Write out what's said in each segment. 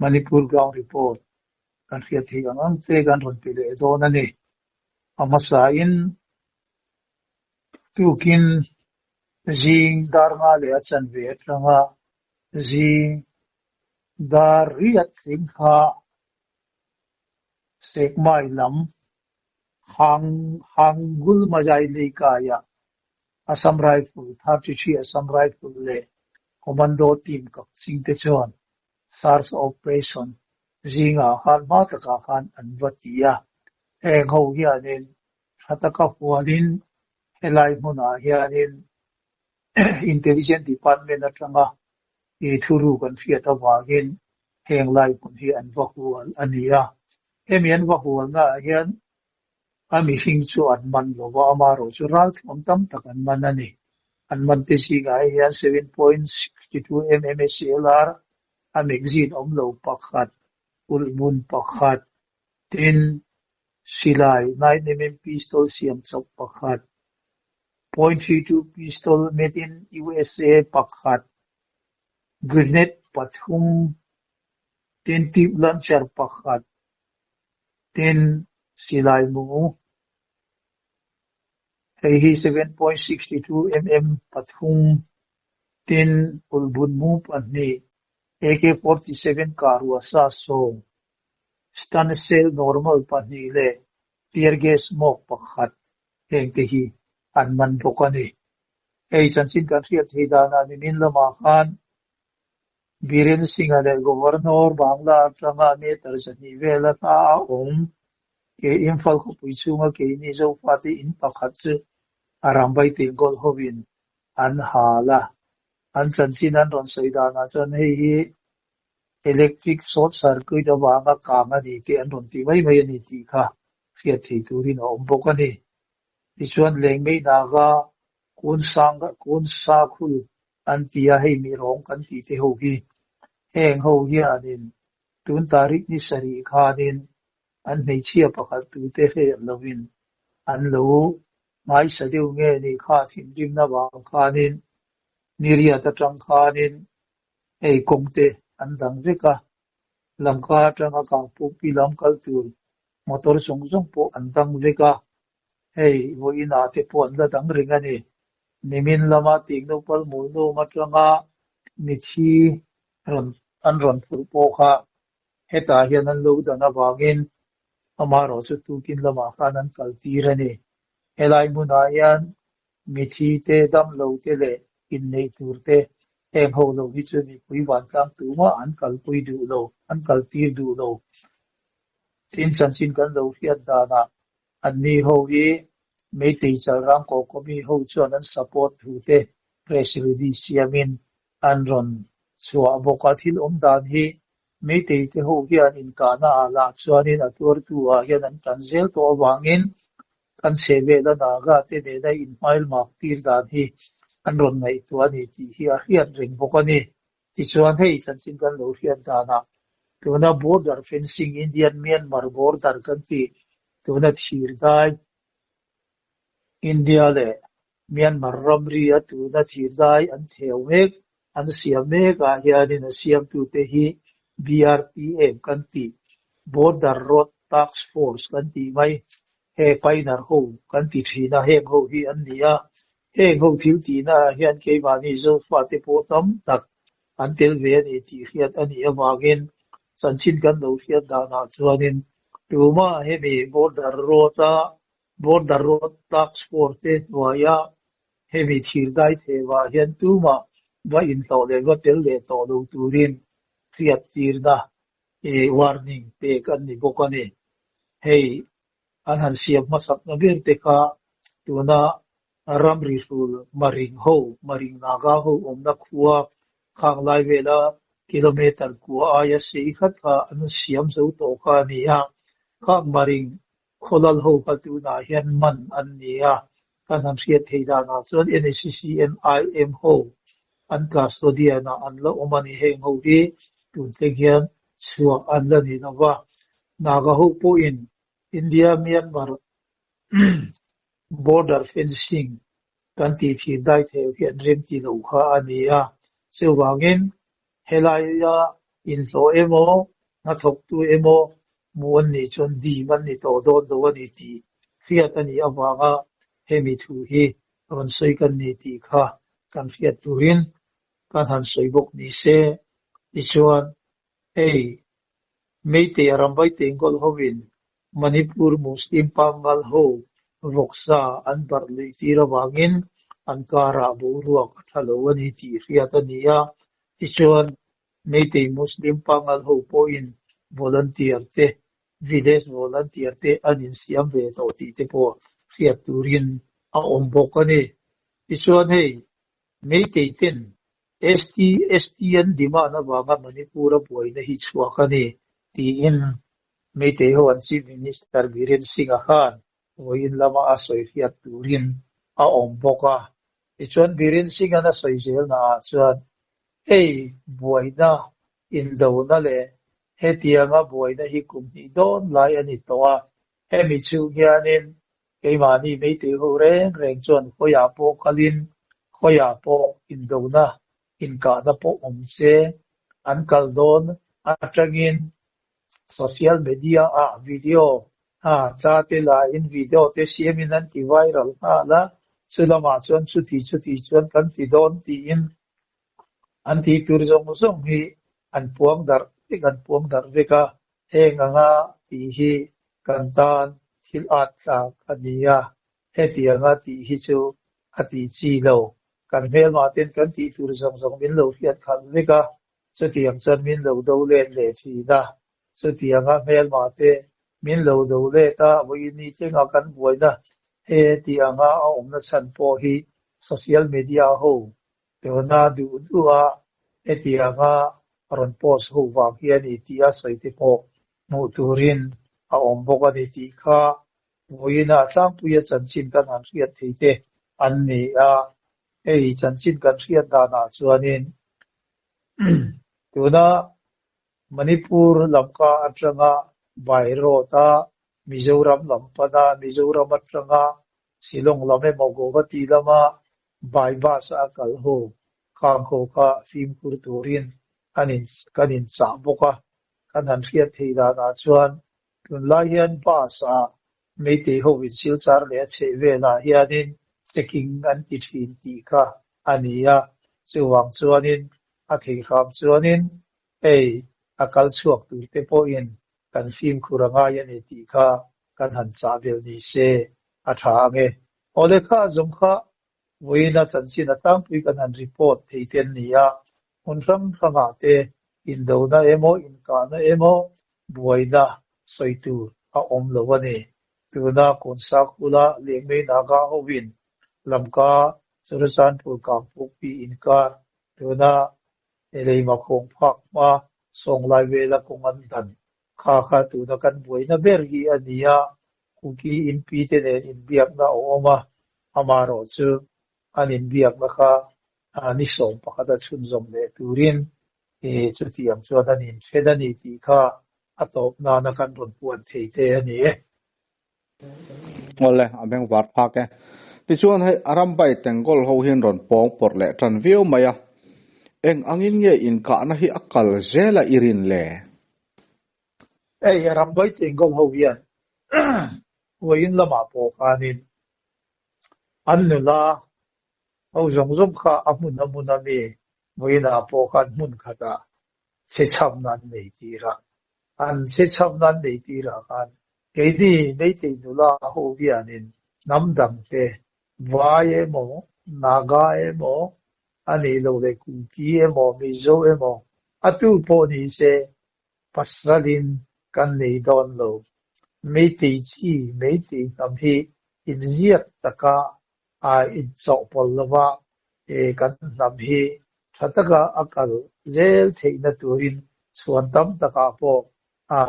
Manipur Ground Report kan hriat theih ang ang che kan rawn pe leh dawn a ni. A hmasain tukin zing dar nga leh a chanve atanga zing dar riat thleng kha Sekmai lam Hang Hangul Majai Leikaiah Assam Rifle, 33 Assam Rifle leh Commando team Kakching te chuan search operation zingah khan hma takah khan an va ti a. Heng ho hianin tha taka hualin helai hmunah hianin Intelligence Department atanga i thuruk an hriat avangin heng lai hmun hi an va hual a ni a. Hemi an va hualnaah hian A mihring chu an man lo va, amaherawh chu ralthuam tam tak an man a ni. An man te zingah hian 7.62 mmSLR a magazine awm lo pakhat, ulhmun pakhat, tin silai 9mm pistol siam chawp pakhat, .32 pistol made in USA pakhat, grenade pathum, tin tube launcher pakhat, Tin, silai mu hei hi 7.62 mm pathum, tin, ulhbun mu pahnih, AK-47 kahruah sa sawm, stun cell normal pahnih leh tear gas smoke pakhat heng te hi an man bawk a ni. Hei chanchin kan hriat thei danah nimin lamah khan Biren Singh-a leh Governor Bangla atanga meter 200 vela hla a awm. Ke Imphal khawpui chhunga keini Zofate in pakhat chu a rambai Bengal hovin an hal a. An chanchin an rawn sawi danah chuan hei hi electric short circuit avanga kang a ni tih an rawn ti mai mai a ni tih kha hriat thei turin a awm bawk a ni. Tichuan Lengmei Naga Kun sang kun sa khul an ti a, hei mi rawng kan tih te ho hi. Heng ho hianin tun tarik ni sarih khanin an hmeichhia pakhat tute hriat lovin an lo ngaisa deuh nge ni kha thinrimna vang khanin niriat atang khanin hei kawng te an dang vek a, Lamka atanga Kangpukpi lam kal tur motor zawng zawng pawh an dang vek a. Hei, vawiinah te pawh an la dang reng a ni. Nimin lama Tingnopal Mulnum atanga mithi rawn an rawn phurh pawh kha hetah hian an lo dan avangin amaherawh chu tukin lamah khan an kal tir a ni. Helai hmunah hian mithi te, damlo te leh inneih tur te heng ho lo hi chu mipui vantlang tumah an kalpui duh lo, an kaltir duh lo. Tin, chanchin kan lo hriat danah Anni ho hi Meitei Chalrang Kawkawmi ho chuan an support thu te press release siamin an rawn chhuah bawk a. Thil awm dan hi Meitei te ho hian inkahna ah lah chuanin a tuartu ah hian an tan zel tawh avangin kan chhehvela Naga te nena inhmailmak tir dan hi an rawn ngaihtuah a ni tih hi a hriat reng bawk a ni. Tichuan hei chanchin kan lo hriat danah tuna border fencing Indian Myanmar border kan tih tuna thir dai India leh Myanmar ramri a tuna thir dai an theu mek an siam mek ah hianin a siamtute hi BRTF kan tih Border Road Task Force kan tih mai he pioneer ho kan ti thin a heng ho hi an ni a. Heng ho thil tihna ah hian keimahni Zofate pawh tam tak an tel ve a ni tih hriat a nih avangin chanchin kan lo hriat danah chuanin tuma hemi Border Road a Border Road Task Force te hnuaia hemi thir dai thevah hian tumah va inhlawh leh va tel leh tawh lo turin hriat tirna warning pek an ni bawk a ni. Hei an han siam hmasakna ber te kha tuna ramri hrul Maring ho, Maring Naga ho awmna khua khang lai vela kilometer kua aia sei khat kha an siam zo tawh kha a ni a. Khang Maring khawlal ho kha tunah hian man an ni a, kan han hriat theih danah chuan NSCCNIM ho an custodian ah an la awm a ni. Heng ho hi tun thleng hian chhuah an la ni lo va, Naga ho pawhin India Myanmar border fencing kan tih thin dai theu hi an rem ti lo kha a ni a. Chuvangin helaia. Inhlawh emaw, hnathawktu emaw hmuh an nih chuan dim an ni tawh dawn lo a ni tih hriat a nih avanga hemi thu hi rawn sawi kan ni tih kha kan hriat turin kan han sawi bawk ni se. Tichuan, hei Meitei Arambai Tengkawl hovin Manipur Muslim pangngal ho vawksa an barh luih tir avangin an karah boruak a tha lo a ni tih hriat a ni a. Tichuan, Meitei Muslim pangngal ho pawhin volunteer te, village volunteer te an insiam ve tawh tih te pawh hriat turin a awm bawk a ni. Tichuan hei, Meitei ten ST, ST an demand avanga Manipur-a buaina hi chhuak a ni, tiin Meitei ho an Chief Minister Biren Singh-a khan vawiin lama a sawi hriat turin a awm bawk a. Tichuan Biren Singh-a'n a sawi zelnaah chuan hei buaina indona leh hetianga buaina hi kum hnih dawn lai a ni tawh a, hemi chhung hianin Keimahni Meitei ho reng reng chuan khawiah pawh kalin, khawiah pawh indona, inkahna pawh awm se, an kal dawn atangin social media ah video a tla te lahin video te siamin an ti viral nghal a, chulamah chuan chuti chuti chuan kan ti dawn tiin an tih tur zawng zawng hi an puang darh vek an puang darh vek a, heng anga tih hi kan tan thil at tlak a ni a, hetianga tih hi chu a tih chi lo. Kan hmelmah ten kan tih tur zawng zawng min lo hriat khalh vek a, chutiang chuan min lo do let leh thin a, chutianga hmelmah te min lo do let a, vawiin tlenga kan buaina he tih anga a awmna chhan pawh hi social media ho Tuna duh duh a hetianga rawn post ho vang hi a ni tih a sawi te pawh hmuh turin a awm bawk a ni tih kha vawiina tlangpuia chanchin kan han hriat thei te an ni a. Hei chanchin kan hriat danah chuanin tuna Manipur lamka atanga by road a Mizoram lam pana Mizoram atanga Shillong lam emaw Guwahati lama by bus a kal ho khang ho kha fimkhur turin an in kan inchah bawk a. Kan han hriat theih danah chuan tunlai hian bus ah Meitei ho in Silchar leh a chheh velah hianin checking an ti thin tih kha a ni a, chuvang chuanin a thei hram chuanin hei a kal chhuak tur te pawhin kan fimkhur a ngai a ni tih kha kan han chah belh ni se a tha ang e. Aw lehkha a zawng kha vawiina chanchin a tlangpui kan han report thei te an ni a, hmun hrang hrangah te indona emaw inkahna emaw buaina sawi tur a awm lo a ni. Tuna Kawnsakhula Lengmei Naga hovin Lamka Churachandpur Kangpukpi inkar tuna Eleima khawng phak hma Sawnglai vela kawng an dan kha kha tuna kan buaina ber hi a ni a, Kuki inpi te nen inbiakna a awm a, amaherawh chu an inbiakna kha ni 11 a chhunzawm leh turin chutiang chuan an inthen a ni tih kha a tawp nana kan rawn puan thei te a ni e. Awle, a beng var phak e. Tichuan hei Arambai Tengol ho hian rawn pawng pawrh leh tan viau mai a. Eng angin nge inkahna hi a kal zel a i rin le? Hei Arambai Tengol ho hian vawiin lamah pawh khanin an nula ho zawng zawng kha a hmun a hmun a mi vawiinah pawh khan hmun khatah chhechhamna an nei tir a. An chhechhamna an nei tirah khan Keini Meitei nula ho hianin hnam dangte Vai emaw, Naga emaw, a nih loh leh Kuki emaw, Mizo emaw, a tu pawh ni se pasalin kan nei dawn lo. Meitei chi, Meitei hnam hi inziak taka a inchawhpawlh lova kan hnam hi tha taka a kal zel theihna turin chhuan tam takah pawh a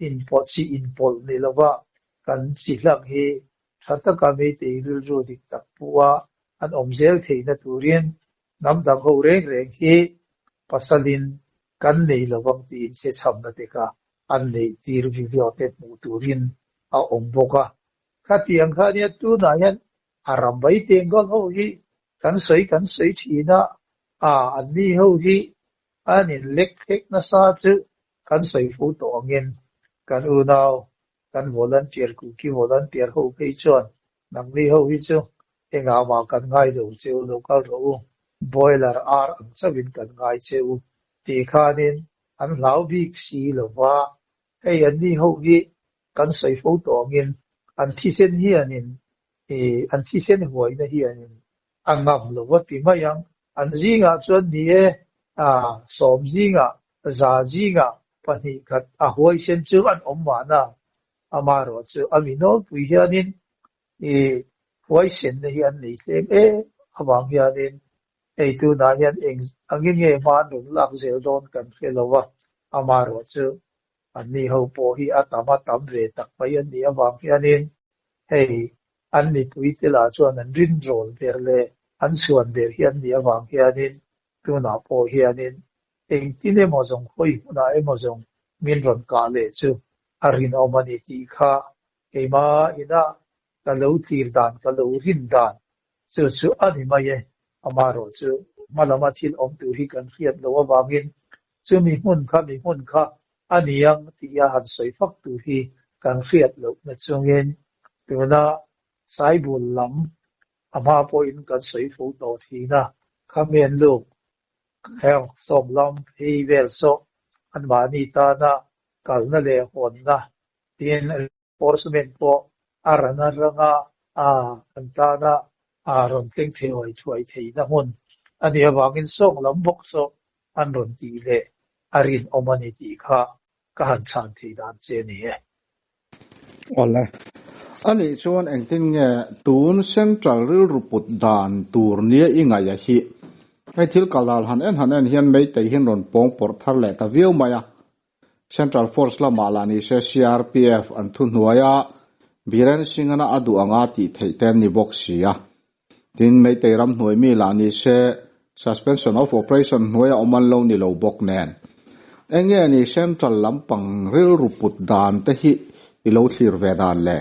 inpawh chi inpawlh ni lova kan chi hlang hi tha taka Meitei rilru dik tak pua an awm zel theihna turin hnam dang ho reng reng hi pasalin kan nei lovang tiin chhechhamna te kha an neih tir video te hmuh turin a awm bawk a. Khatiang kha nia tunah hian a ram mai teng goal ho hi kan sawi kan sawi thin a, a anni ho hi An in lek hlek nasa chu kan sawi fo tawh angin kan unau kan volunteer Kuki volunteer ho phei chuan nangni ho hi chu engah mah kan ngai lo che u lo kal rawh u, boiler ar ang chauhin kan ngai che u tih khanin an hlau bik si lo va, hei anni ho hi kan sawi fo tawh angin an thisen hianin ih an thisen huaina hianin a ngam lo va ti mai ang. An zingah chuan ni e, a sawm zingah, za zingah pahnih khat a huaisen chu an awm mahna. Amaherawh chu a mi nawlpui hianin i huaisenna hi an nei tlem em avang hianin hei tunah hian eng angin nge hma an rawn lak zel dawn kan hre lo va. Amaherawh chu Anni ho pawh hi a tam a tam ve tak mai an nih avang hianin hei an mipui te lah chuan an rinrawl ber leh an chhuan ber hi an nih avang hianin tunah pawh hianin engtin emaw zawng hawi hmunah emaw zawng min rawn kah leh chu a rinawm a ni tih kha keimah ina ka lo tlir dan ka lo rin dan chu chu a ni mai e. Amaherawh chu hma lama thil awm tur hi kan hriat loh avangin chumi hmun kha mi hmun kha a ni ang tih a han sawi fak tur hi kan hriat loh na chungin tuna Saibul lam a hma pawhin kan sawi fo tawh thin a, Khamen luk heng sawm lam phei vel saw anmahni tana kalna leh hawnna tin Enforcement pawh a ran a ranga a an tana a rawn thleng thei thuai theihna hmun a nih avangin sawng lam bawk saw an rawn tih leh a rinawm a ni tih kha ka han chhan thei dan che a ni e. Awle. A nih chuan engtin nge tun Central rilru put dan tur nia i ngaih a hi? Hei thil kal dal han en han en hian Meitei hian rawn pawng pawrh thar leh ta viau mai a. Central Force lamah lah ni se CRPF an thuhnuai a, Biren Singh-ana a duh anga tih theih te an ni bawk si a. Tin, Meitei ram hnuai mi lah ni se Suspension of Operation hnuaia awm an lo ni lo bawk nen. Eng nge ni Central lampang rilru put dan te hi i lo thlir ve dan le?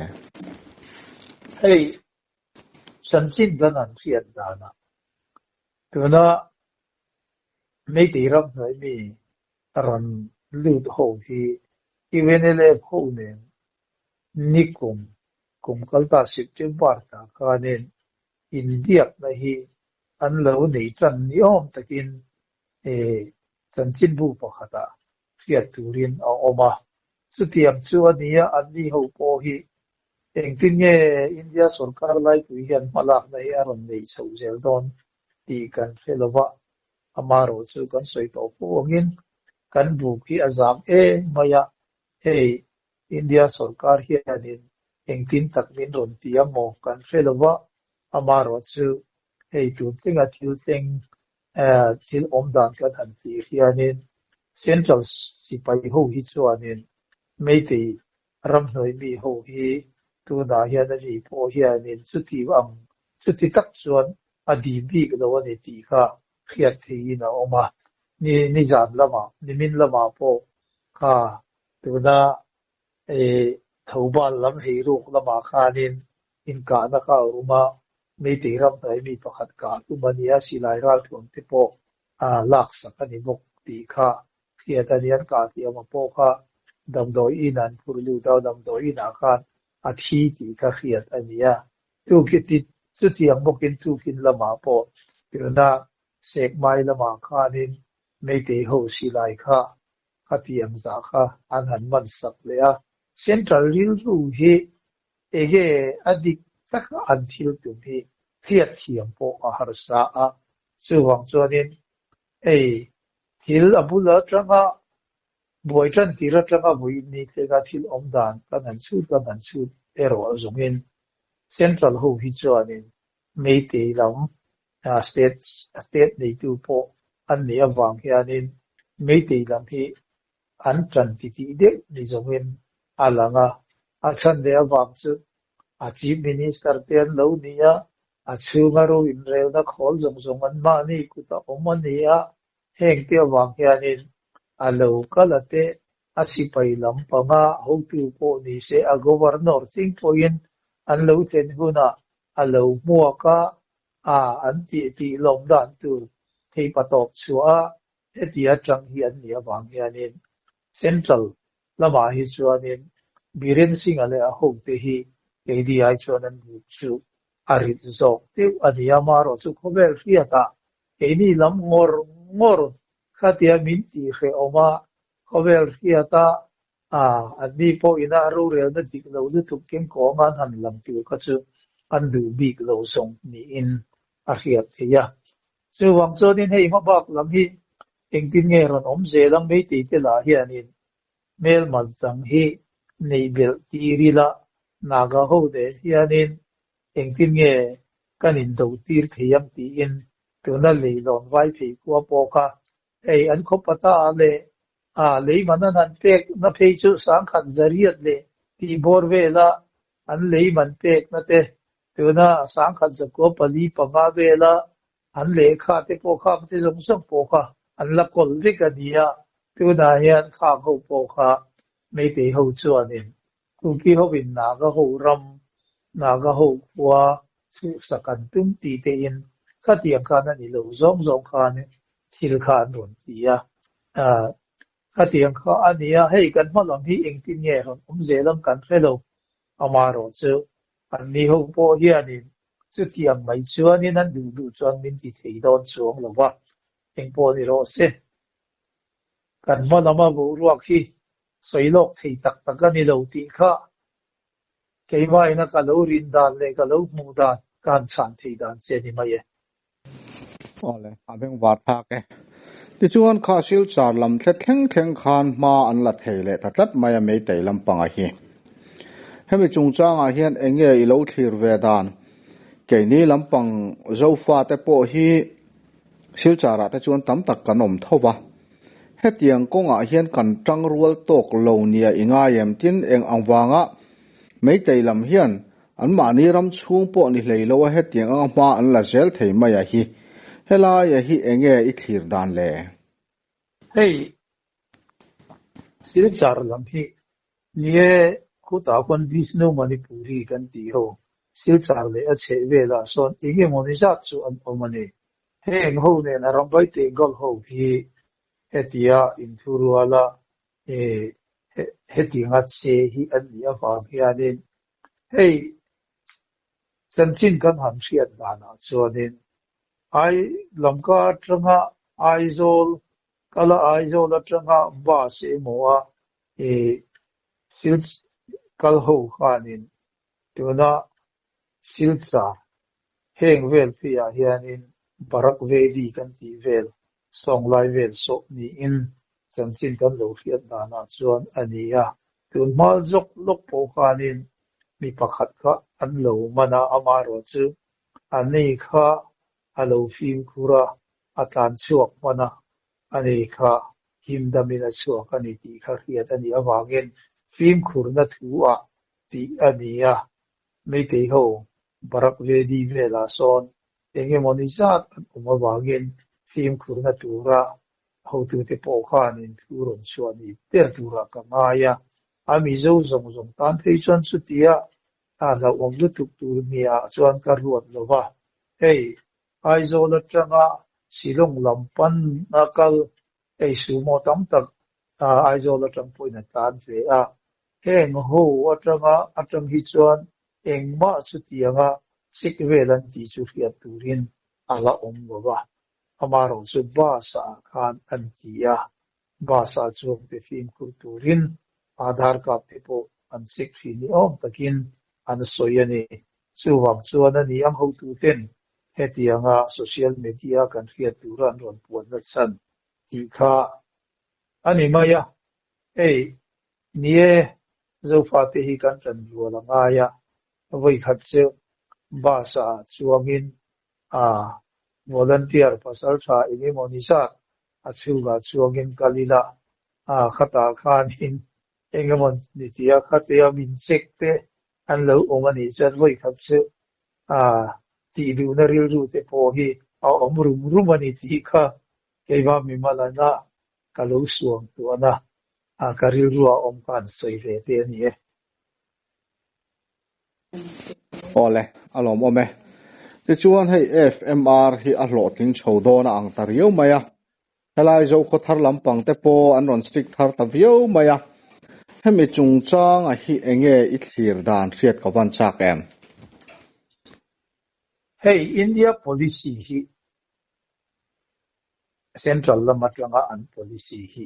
Hei, chanchin kan han hriat danah tuna Meitei ram hnuai mi rawn lut ho hi UNLF ho nen nikum kum kalta September ta khanin inbiakna hi an lo nei tan ni awm takin chanchinbu pakhatah hriat turin a awm a. Chutiang chu a nia anni ho pawh hi engtin nge India sorkar laipui hian hmalakna hi a rawn neih chhoh zel dawn tih kan hre lova. Amaherawh chu kan sawi tawh fo angin kan buk hi a zam em mai a, hei India sorkar hianin engtin tak min rawn ti ang maw kan hre lo va, amaherawh chu hei tun tlenga thil tleng thil awm dan kan han tih hianin Central sipai ho hi chuanin Meitei ramhnuai mi ho hi tunah hian a ni pawh hianin chuti ang chuti tak chuan a dim bik lo a ni tih kha hriat theihin a awm a. Ni nizan lamah, nimin lamah pawh kha tuna Thoubal lam heiruk lamah khanin inkahna kha a awm a, Meitei ramhnuai mi pakhat kah tum a nia, silai ralthuam te pawh laksak a ni bawk tih kha hriat a ni. An kah hliam a pawh kha damdawi inah an phur lut a, damdawi inah khan a thi tih kha hriat a ni a. Chutiang bawkin tukin lamah pawh tuna Sekmai lamah khanin Meitei ho silai kha khatiang zah kha an han man sak leh a. Central rilru hi enge a dik taka an thil tum hi hriatthiam pawh a harsa a, chuvang chuanin hei thil a bul atanga buai tan tir atanga vawiin ni thlenga thil awm dan kan han chhut kan han chhut erawh zawngin Central ho hi chuanin Meitei lam state state neitu pawh an nih avang hianin Meitei lam hi an tan titih deuh ni zawngin a lang a, a chhan leh avang chu a Chief Minister te an lo ni a, a chhunga ro inrelna khawl zawng zawng an mahni kut a awm a ni a, heng te avang hianin a lo kal a te a sipai lam panga hotu pawh ni se a Governor tling pawhin an lo thlen hunah a lo hmuak a, a an tih tih lawm dan tur theipa tawp chhuah a. Heti atang hi an nih avang hianin Central lamah hi chuanin Biren Singh-a leh a hote hi keini ai chuan an buk chu a rit zawk deuh a ni a, amaherawhchu khawvel hriatah keini lam ngawr ngawr khatia min tihhrehawm a, khawvel hriata anni pawhin a rorelna dik lo lutuk keng kawnga an han lang tur kha chu an duh bik lo zawng niin a hriat theih a. Chuvang chuanin hei hmabak lam hi engtin nge rawn awm zel ang meitei te lah hianin hmelman chang hi neih belh tir ila Naga ho nen hianin engtin nge kan indo tir thei ang tiin tuna leilawn vai phei khua pawh kha hei an khaw pata leh a leiman an han pek na phei chu sangkhat zariat leh tih bawr vela an leiman pek na te tuna sangkhat zakua pali panga vela an lehkha te pawh kha te zawng zawng pawh kha an la kawl vek a ni a, tunah hian khang ho pawh kha Meitei ho chuanin Kuki hovin Naga ho ram, Naga ho khua chhuhsak an tum tih tein khatiang khan a ni lo zawng zawng khan thil kha an rawn ti a. Khatiang kha a ni a, hei kan hma lam hi engtin nge rawn awm zel ang kan hre lo. Amaherawhchu anni ho pawh hianin chutiang mai chuanin an duh duh chuan min ti thei dawn chuang lo va, engpawh ni rawh se. Kan hma lama boruak hi sawi lawk thei tak tak a ni lo tih kha keimahina ka lo rin dan leh ka lo hmuh dan ka han chhan thei dan che a ni mai e. Awle, a bengvar thlak e. Tichuan kha Silchar lam thlet thleng thleng khan hma an la thei leh ta tlat mai a Meitei lampanga hi. Hemi chungchangah hian eng nge i lo thlir ve dan? Keini lampang Zofate pawh hi Silcharah te chuan tam tak kan awm tho va. Hetiang kawngah hian kan tangrual tawk lo nia i ngai em? Tin, eng ang vanga Meitei lam hian Anmahni ram chhung pawh ni hlei lo a hetiang anga hma an la zel thei mai a hi. Helaia hi enge i thlir dan le? Hei Silchar lam hi nie khutah khuan Vishnu Manipuri kan tih ho Silchar leh a chheh velah sawn eng emaw ni zat chu an awm a ni. Heng ho nen a rambai teh goal ho hi hetia inthuruala hetianga che hi an nih avang hianin Hei chanchin kan han hriat danah chuanin Ai Lamka atanga Aizawl kala Aizawl atanga bus emaw a ih kal ho khanin tuna Silchar heng vel pheiah hianin Barak Valley kan tih vel sawnglai vel sawh niin chanchin kan lo hriat danah chuan a ni a. Tun hma zawk lawk pawh khanin mi pakhat kha an lo man a, amaherawhchu a nei kha a lo fimkhur a, a tlan chhuak hman a, a nei kha himdamin a chhuak a ni tih kha hriat a nih avangin fimkhurna thu ah tih a ni a. Meitei ho Barak Valley velah sawn eng emaw ni zat an awm avangin fimkhurna tura hotute pawh khanin thu rawn chhuah ni ber turah ka ngai a. A Mizo zawng zawng tan phei chuan chutia a hlauhawm lutuk tur nia chuan ka ruat lo va. Hei, Aizawl atanga Shillong lam pan a kal hei sumo tam tak Aizawl atang pawhin a tlan ve a. Heng ho atanga atang hi chuan engmah chutianga sik vel an tih chu hriat turin a la awm lo va. Amaherawhchu bus ah khan an ti a, bus ah chuang te fimkhur turin Aadhaar card te pawh an check thin ni awm takin an sawi a ni. Chuvang chuan a ni ang hotuten hetianga social media kan hriat tura an rawn puanna chhan tih kha a ni mai a. Hei, ni e, Zofate hi kan ṭan rual a ngai a, vawikhat chu bus ah chuangin a volunteer pasal ṭha eng emaw ni zat a chhungah chuangin kal ila a khatah khanin eng emaw ni tia khatia min check te an lo awm a nih chuan vawikhat chu a tih duhna rilru te pawh hi a awm rum rum a ni tih kha keimah mimalana ka lo suam tuahna a ka rilrua awm kha an sawi ve te a ni e. Awle, a lawmawm e. Tichuan hei FMR hi a hlawhtling chho dawn a ang ta riau mai a. Helai Zokhaw thar lampang te pawh an rawn strict thar ta viau mai a, hemi chungchanga hi enge i thlir dan hriat ka van chak em? Hei India policy hi Central lam atanga an policy hi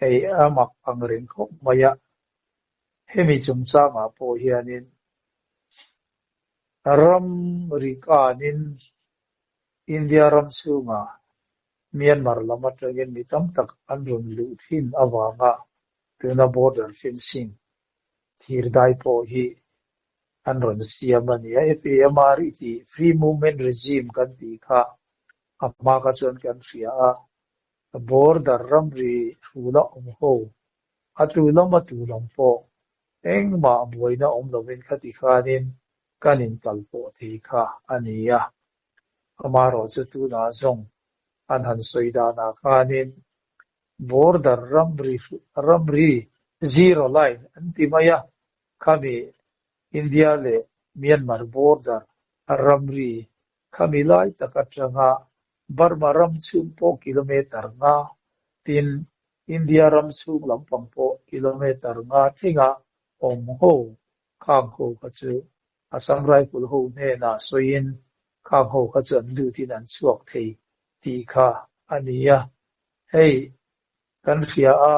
hei a mak ang reng khawp mai a, hemi chungchangah pawh hianin ram ri kanin India ram chhungah Myanmar lam atangin mi tam tak an rawn luh thin avanga tuna border fencing thir dai pawh hi an rawn siam a ni a. FAMR i tih Free Movement Regime kan tih kha a hma kha chuan kan hria a, border ramri hrula awm ho a tu lam a tu lam pawh engmah buaina awm lovin khati khanin kan inkal pawh thei kha a ni a. Amaherawhchu tunah zawng an han sawi danah khanin border ramri ramri zero line an ti mai a, khami India leh Myanmar border ramri khami lai tak atanga Burma ram chhung pawh kilometer nga tin India ram chhung lampang pawh kilometer nga tlinga awm ho khang ho kha chu Assam Rifle ho hnenah sawiin khang ho kha chu an lutin an chhuak thei tih kha a ni a. Hei kan hria a,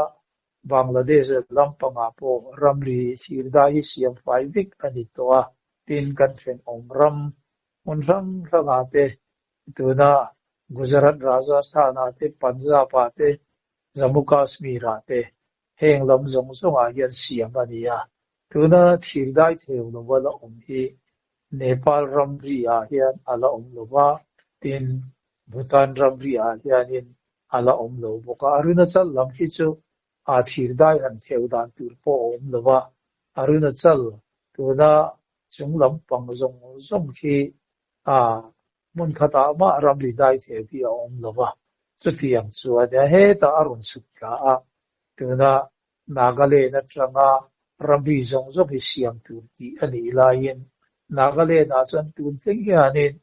Bangladesh lampangah pawh ramri thir dai hi siam fai vek a ni tawh a, tin kan thenawm ram hmun hrang hrangah te tuna Gujarat Rajasthan-ah te Punjab-ah te Jammu Kashmir-ah te heng lam zawng zawngah hian siam a ni a. Tuna thir dai theu lova la awm hi Nepal ramri ah hian a la awm lo va, tin Bhutan ramri ah hianin a la awm lo bawk a. Arunachal lam hi chu a thir dai han theu dan tur pawh a awm lo va, Arunachal tuna chung lampang zawng zawng khi a hmun khatah mah ramri dai theu hi a awm lo va. Chutiang chuan hetah a rawn chhuk thla a, tuna Nagaland atanga ramri zawng zawng hi siam tur tih a nih laiin Nagaland ah chuan tun thleng hianin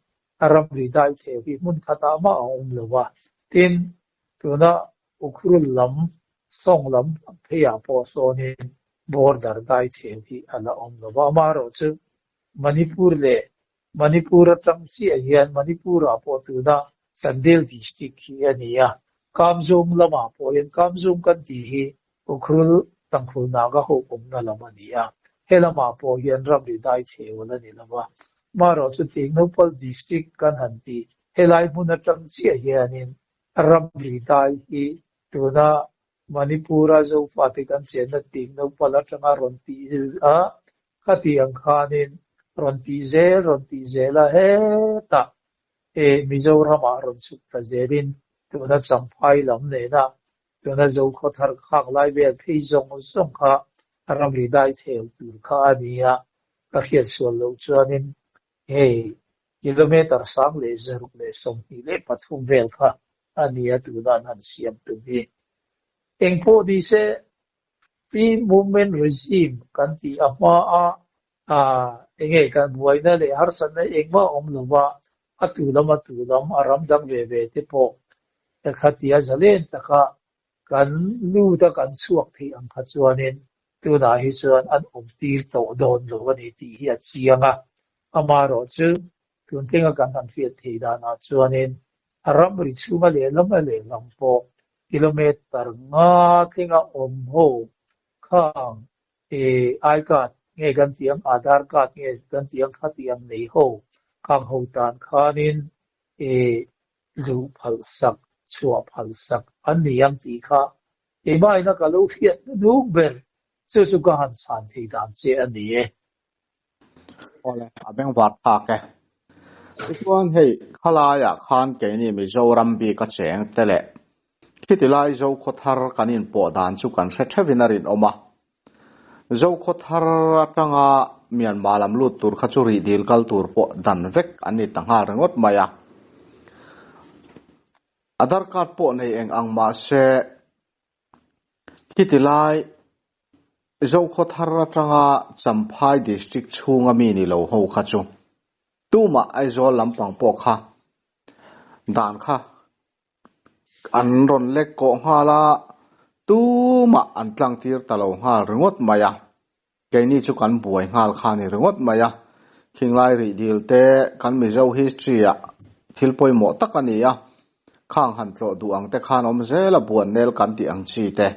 a ramri dai theu hi hmun khatah mah a awm lo a. Tin, tuna Ukhrul lam, Song lam pheiah pawh sawnin border dai theu hi a la awm lo va. Amaherawhchu Manipur leh Manipur atang chiah hian Manipur ah pawh tuna Chandel district hi a ni a, Kamzung lamah pawh hian Kamzung kan tih hi Ukhrul Tangkhul Naga ho awmna lam a ni a, he lamah pawh hian ramri dai chheu a la ni lo va. Marawhchu Tengnoupal district kan han tih helai hmun atang chiah hianin ramri dai hi tuna Manipur-a Zofate kan chenna Tengnoupal atanga rawn tih a, khati ang khanin rawn tih zel rawn tih zel a, hetah e Mizoramah rawn chhuk ta zelin tuna Champhai lam nena tuna Zokhawthar khak lai vel phei zawng zawng kha ramri dai theu tur kha a ni a, ka hriat sual loh chuanin hei kilometre 1623 vel kha a ni a tuna an han siam tum hi. Engpawh ni se Free Movement Regime kan tih a hma a, enge kan buaina leh harsatna engmah awm lova a tu lam a tu lam a ram dang ve ve te pawh khatia zalen taka kan lut a kan chhuak theih ang kha chuanin tunah hi chuan an awm tir tawh dawn lo a ni tih hi a chiang a. Amaherawhchu tun tlenga kan han hriat theih danah chuanin a ramri chhunga lehlam a lehlam pawh kilometre nga tlenga awm ho khang e I card nge kan tih ang Aadhaar card nge kan tih ang khati ang nei ho khang ho tan khanin e luh phal sak chhuah phal sak an ni ang tih kha keimahina ka lo hriat hnung ber chu chu ka han chhan thei dan che a ni e. Awle, a bengvar phak e. Tichuan hei khalaiah khan keini Mizoram bik a cheng te leh khiti lai Zokhawthar kan inpawh dan chu kan hre theuhin a rinawm a. Zokhawthar atanga Myanmar lam lut tur kha chu rih dil kal tur pawh dan vek an ni ta nghal ringawt mai a. Aadhaar card pawh nei eng ang mahse Khiti lai Zokhawthar atanga Champhai District chhunga mi ni lo ho kha chu tumah Aizawl lampang pawh kha dan kha An rawn lek kawh nghal a, tumah an tlang tir ta lo nghal ringawt mai a. Keini chu kan buai nghal kha a ni ringawt mai a. Khinglai rih dil te kan Mizo history ah thil pawimawh tak a ni a, khang han tlawh duh ang te khan awm zel a buan nel kan tih ang chi te.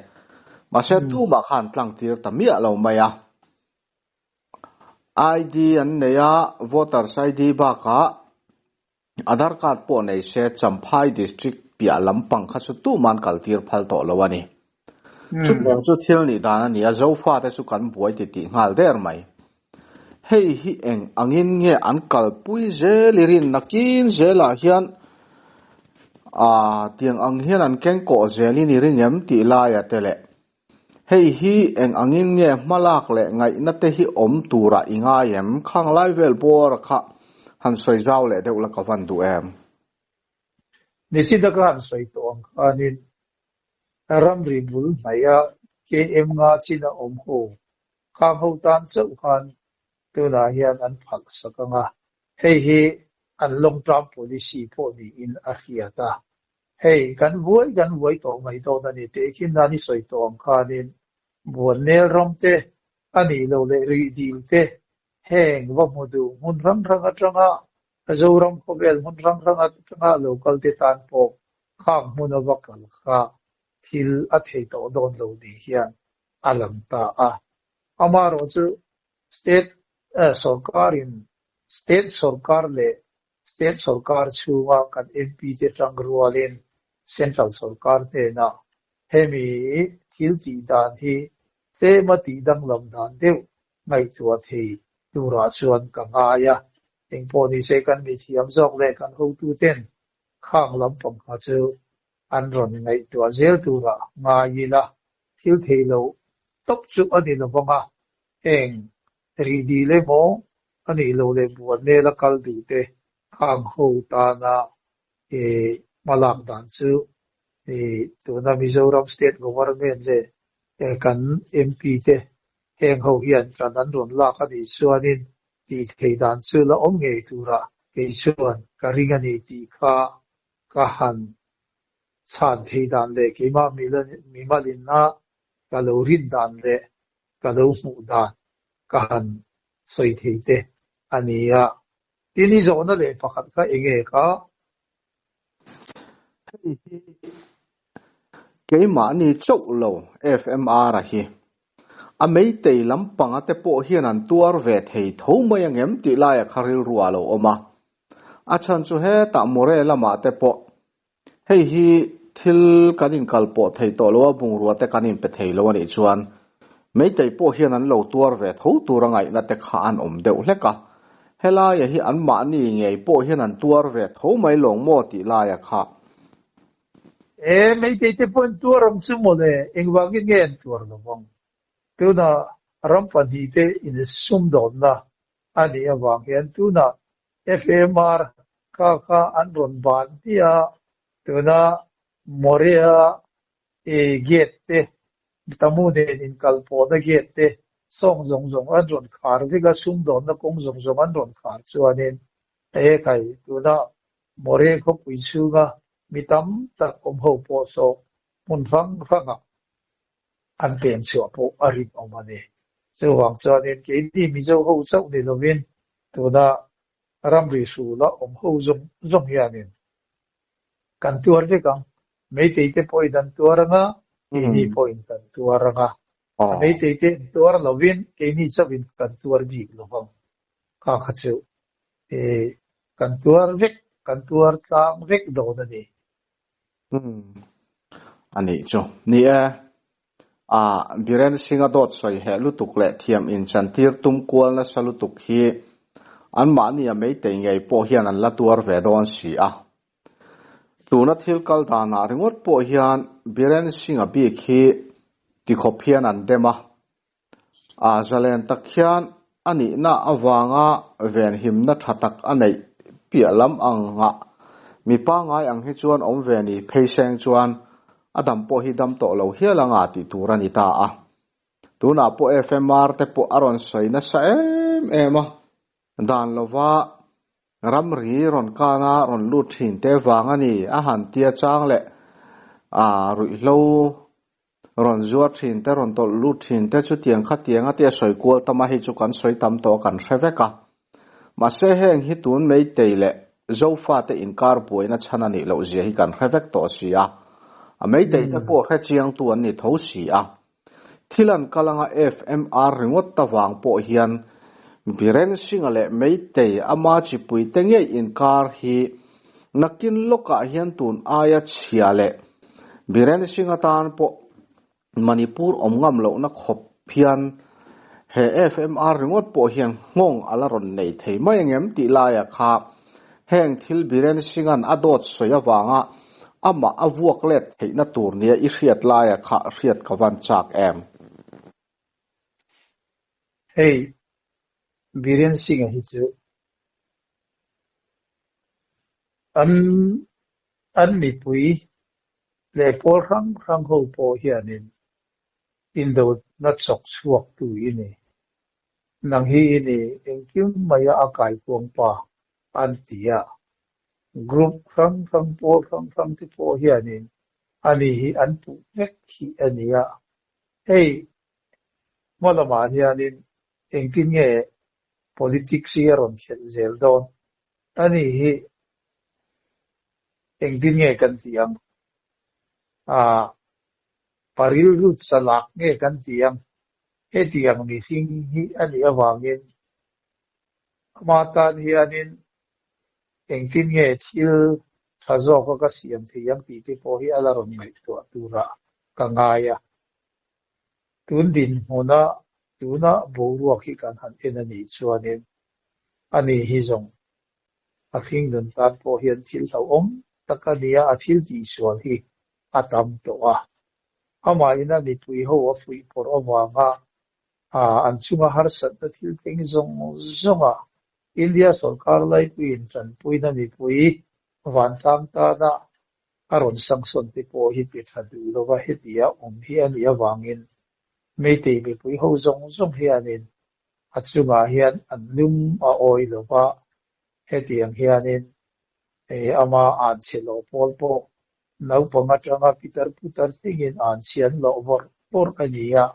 Mahse tumah khan tlang tir ta miah lo mai a. ID an nei a, voters ID bakah Aadhaar card pawh nei se Champhai District piah lampang kha chu tuman kal tir phal tawh lo a ni. Chutiang chu thil nih dan a ni a, Zofate chu kan buai titih nghal der mai. Hei hi eng angin nge an kalpui zel i rin nakin zelah hian tiang ang hian an keng kawh zelin i ring em tih laia te leh Hei hi eng angin nge hmalak leh ngaihna te hi awm turah i ngai em? Khang lai vel bawr kha han sawi zau leh deuh la ka van duh em? Nisida ka han sawi tawh ang khanin ramri bul hnaih a KM nga chin a awm ho khang ho tan chauh khan tunah hian an phalh sak ang a, hei hi an long term policy pawh niin a hriat a. Hei, kan vuai kan vuai tawh mai dawn a ni tih khi nan i sawi tawh ang khanin Buannel ram te, a nih loh leh rih dil te, heng va hmu duh hmun hrang hrang atanga Zoram khawvel hmun hrang hrang atanga lo kal te tan pawh khang hmun a va kal kha thil a thei tawh dawn lo ni hian a lang ta a. Amaherawhchu State sawrkarin State sawrkar leh State sawrkar chhunga kan MP te tang rualin Central sawrkar hnenah hemi thil tih dan hi tlema tih danglam dan deuh ngaihtuah thei turah chuan ka ngai a. Engpawh nise kan mithiam zawk leh kan hotuten khang lampang kha chu an rawn ngaihtuah zel turah ngai ila thil theih loh tawp chu a ni lovang a, eng rih dil emaw a nih loh leh buan nela kal duh te khang ho tana hmalak dan chu tuna Mizoram State Government leh kan MP te heng ho hian ṭan an rawn lak a nih chuanin tih theih dan chu la awm ngei turah kei chuan ka ring a ni tih kha ka han chhan thei dan leh keimah mimalina ka lo rin dan leh ka lo hmuh dan ka han sawi thei te a ni a. Tin i zawhna leh pakhat kha enge ka? Hei hi keimahni chauh lo FMR a hi a meitei lampanga te pawh hian an tuar ve thei tho mai angem tih laia kha rilru a lo awm a. A chhan chu hetah More lamah te pawh hei hi thil kan inkalpawh thei tawh lo a, bungrua te kan inpe thei lo a nih chuan Meitei pawh hian an lo tuar ve tho tur a ngaihna te kha an awm deuh hlek a. Helaia hi anmahni ngei pawh hian an tuar ve tho mai lawng maw tih laia kha. E, Meitei te pawh an tuar ang chu mawle, engvangin nge an tuar lo vang? Tunah ram pahnihte insumdawnna a nih avang hian tunah FMR kha kha an rawn ban hmiah a, tuna Moria gate te, Tamu nen inkalpawhna gate te sawng zawng zawng an rawn khar vek a, sumdawnna kawng zawng zawng an rawn khar chuanin he khai tuna Moria khawpui chhunga mi tam tak awm ho pawh saw hmun hrang hrangah an peng chhuah pawh a rinawm a ni. Chuvang chuanin keini Mizo ho chauh ni lovin tuna ramri hrula awm ho zawng zawng hianin kan tuar vek ang. Meitei te pawhin an tuar ang a, keini pawhin kan tuar ang a. Meitei te an tuar lovin keini chauhin kan tuar bik lo vang. Kha kha chu kan tuar vek, kan tuar tlang vek dawn a ni. A nih chu. Ni e, a Biren Singh-a dawt sawi heh lutuk leh thiam inchantir tum kual nasa lutuk hi anmahni a meitei ngei pawh hian an la tuar ve dawn si a. Tuna thil kal danah ringawt pawh hian Biren Singh-a bik hi tikhawp hian an dem a. A zalen tak hian a nihna avanga venhimna tha tak a neih piah lam angah mi pangngai ang hi chuan awm ve ni phei seng chuan a dam pawh hi dam tawh lo hial anga tih tur a ni ta a. Tunah pawh FMR te pawh a rawn sawi nasa em em a, dan lova ramri rawn kana rawn lut thin te vang a ni a han tia chang leh. A ruihhlo rawn zuar thin te, rawn tawlh lut thin te chutiang khatiang a tia sawi kual tam a, hei chu kan sawi tam tawh a kan hre vek a. Mahse heng hi tun Meitei leh Zofate inkar buaina chhan a nih loh zia hi kan hre vek tawh si a. A Meitei te pawh hre chiangtu an ni tho si a. Thil an kal anga FMR ringawt ta vang pawh hian Biren Singh-a leh Meitei ama chipui te ngei inkar hi nakin lawkah hian tun aia chhia leh Biren Singh atan pawh Manipur awm ngam lohna khawp hian he FMR ringawt pawh hian nghawng a la rawn nei thei mai ang em tih laia kha heng thil Biren Singh-a'n a dawt sawi avanga amah a vuak let theihna tur nia i hriat laia kha hriat ka van chak em? Hei, Biren Singh-a hi chu an an mipui leh pawl hrang hrang ho pawh hianin indona chawk chhuak tu i ni. Nang hi i ni engkim maia a kaikuang pa an ti a. Group hrang hrang pawl hrang hrang te pawh hianin ani hi an puh vek hi a ni a. Hei hma lamah hianin engtin nge politics hi a rawn khelh zel dawn? Ani hi engtin nge kan tih ang? Aah, pa rilru chalak nge kan tih ang? Hetiang mihring hi a nih avangin ama tan hianin engtin nge thil tha zawka ka siam thei ang tih te pawh hi a la rawn ngaihtuah turah ka ngai a. Tun dinhmuna tuna boruak hi kan han en a nih chuanin ani hi zawng a hringnun tan pawh hian thil hlauhawm tak a nia, a thil tihsual hi a tam tawh a. Amahin a mipui ho a fuih pawrh avanga an chunga harsatna thil thleng zawng zawnga India sawrkar laipuiin tanpuina mipui vantlang tana a rawn sanction te pawh hi pe tha duh lova hetia awm hi a nih avangin Meitei mipui ho zawng zawng hianin a chungah hian an lung a awi lova hetiang hianin ama an chhe loh pawl pawh naupang atanga pitar putar thlengin an chhian loh vawrh vawrh a ni a,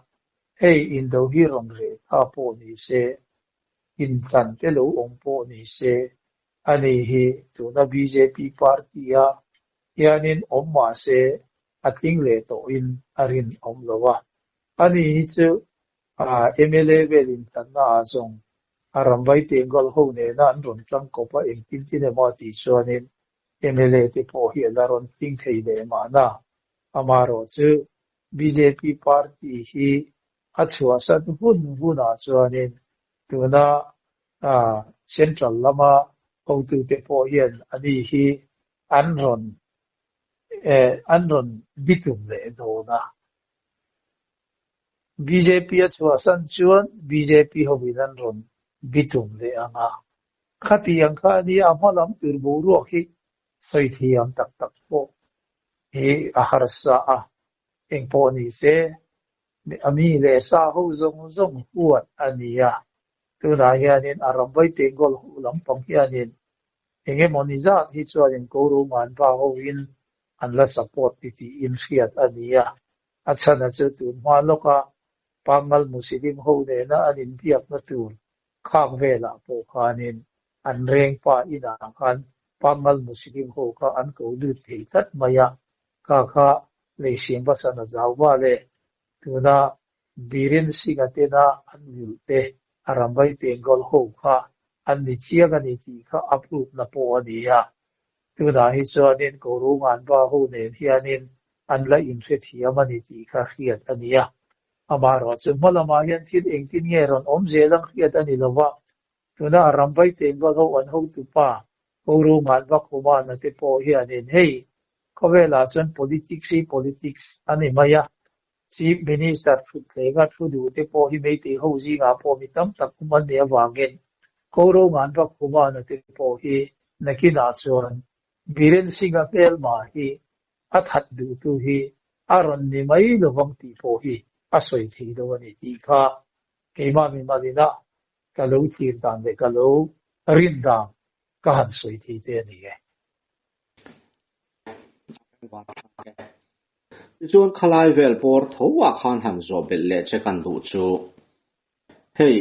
hei indo hi rawn reh ta pawh ni se, intlan te lo awm pawh ni se, ani hi tuna bjp party a hianin awm mah se a tling leh tawhin a rinawm lo a, ani hi chu mla vel intlanna ah zawng a ramvai tenggal ho nena an rawn tlang kawp a engtin tin emaw a tih chuanin mla te pawh hi a la rawn tling thei leh mahna. Amaherawh chu bjp party hi a chhuahsan hun hunah chuanin tuna central lama hotute pawh hian ani hi an rawn an rawn bitum leh dawn a. Bjp a chhuahsan chuan bjp hovin an rawn bitum leh ang a. Khatiang kha a nia, a hma lam tur boruak hi sawi thiam tak tak pawh hi a harsa a. Engpawh ni se, a mi leh sa ho zawng zawng huat a ni a. Tunah hianin a ramvai tengkawl ho lampang hianin eng emaw ni zat hi chuanin ko ruman va hovin an la support ti tiin hriat a ni a. A chhana chu tun hma lawka Pangal Muslim ho nena an inbiakna tur khak velah pawh khanin an reng pa inah khan Pangal Muslim ho kha an ko lut thei tlat mai a, kha kha Leisiam Basana Zauva leh tuna Biren Singh-a tena an vulh te a ramvai Tenggol ho kha an ni chiang a ni tih kha a proof-na pawh a ni a. Tunah hi chuanin Korunganva ho nen hianin an la inhrethiam a ni tih kha hriat a ni a. Amaherawh chu hma lamah hian thil engtin nge rawn awm zel ang hriat a ni lo va, tuna a ramvai Tenggol ho an hotupa Korunganva Khumana te pawh hianin hei khawvelah chuan politics hi politics a ni mai a, Chief Minister thutthlenga thu duh te pawh hi Meitei ho zingah pawh mi tam tak awm an nih avangin Koroman Vakhumana te pawh hi nakinah chuan Biren Singh-a hmelma hi a that duhtu hi a rawn ni mai lovang tih pawh hi a sawi thei lo a ni tih kha keimah mimalina ka lo thlir dan leh ka lo rin dan ka han sawi thei te a ni e. Tichuan khalai vel bawr tho ah khan han zawh belh leh che kan duh chu. Hei,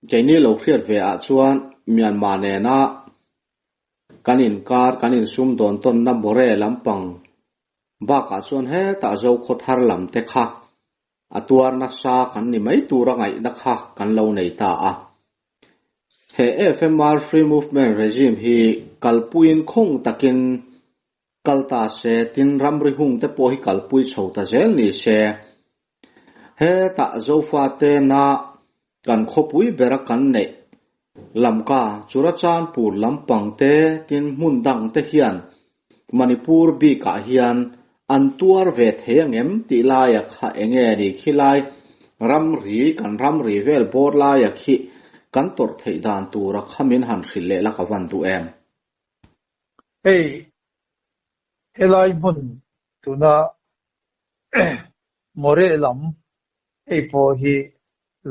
keini lo hriat ve ah chuan Myanmar nena kan inkar, kan insum dawn tawnna More lampang bakah chuan hetah Zokhaw thar lam te kha a tuar nasa kan ni mai tura ngaihna kha kan lo nei ta a. He FMR Free Movement Regime hi kalpuiin khawng takin kal ta se, tin ramri hung te pawh hi kalpui chho ta zel ni se. Hetah Zofate na kan khawpui bera kan neih Lamka, Churachandpur lampang te tin hmun dang te hian Manipur bikah hian an tuar ve thei angem tih laia kha enge ni khilai ramri kan ramri vel bawr laia khi kan tawrh theih dan tura kha min han hrilh leh la ka van duh em? Hei helai hmun tuna Moreh lam hei pawh hi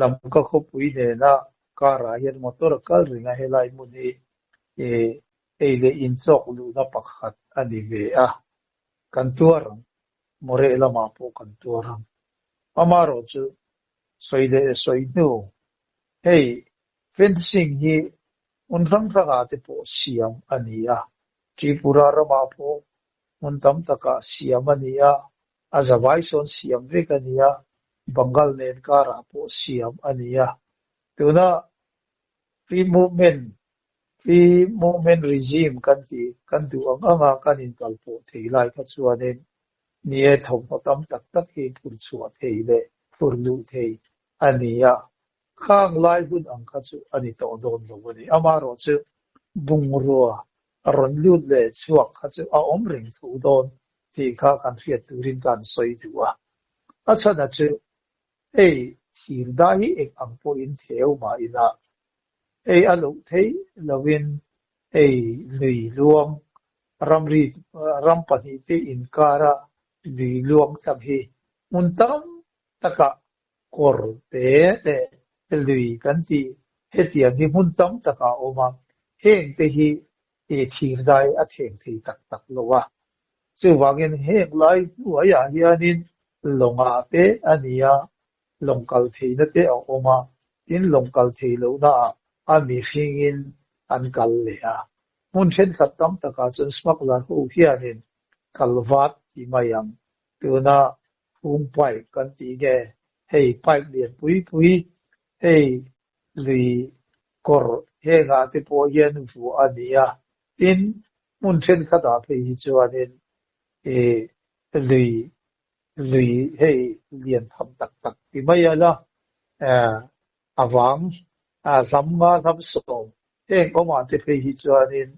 Lamka khawpui nena karah hian motor a kal reng a, helai hmun hi ei leh inchawk luhna pakhat a ni ve a, kan tuar ang, Moreh lamah pawh kan tuar ang. Amaherawhchu sawi leh sawi hnu, hei fencing hi hmun hrang hrangah te pawh siam a ni a, Tripura ramah pawh hmun tam takah siam a ni a, a zavai sawn siam vek a ni a, Bengal nen karah pawh siam a ni a. Tuna free movement, free movement regime kan tih, kan duh ang anga kan inkalpawh thei lai kha chuanin ni e thawmhnaw tam tak tak hi phur chhuah thei leh phur luh thei a ni a. Khang lai hun ang kha chu a ni tawh dawn lo a ni. Amaherawhchu bungrua a rawn lut leh chhuak kha chu a awm reng tho dawn tih kha kan hriat turin kan sawi duh a. A chhan a chu, Hei, thir dai hi eng ang pawhin theu mah ila, hei a loh theih loin hei lui luang ramri ram pahnih te inkara lui luang chak hi hmun tam takah kawr te leh lui kan tih hetiang hi hmun tam takah a awm a, heng te hi thir dai a thleng thei tak tak lo a. Chuvangin heng lai hnuaiah hianin lawngah te a ni a, lawng kal theihna te a awm a, tin lawng kal thei lohnaah a mihringin an kal leh a. Hmun thenkhat tam takah chuan smuggler ho hianin kal vat ti mai ang. Tuna phung pipe kan tih nge hei pipe lian pui pui hei lui kawr hengah te pawh hian vuah a ni a, tin hmun thenkhatah phei hi chuanin ih lui lui hei lian tham tak tak ti mai a la a vang hlam nga hlam sawm heng awmah te phei hi chuanin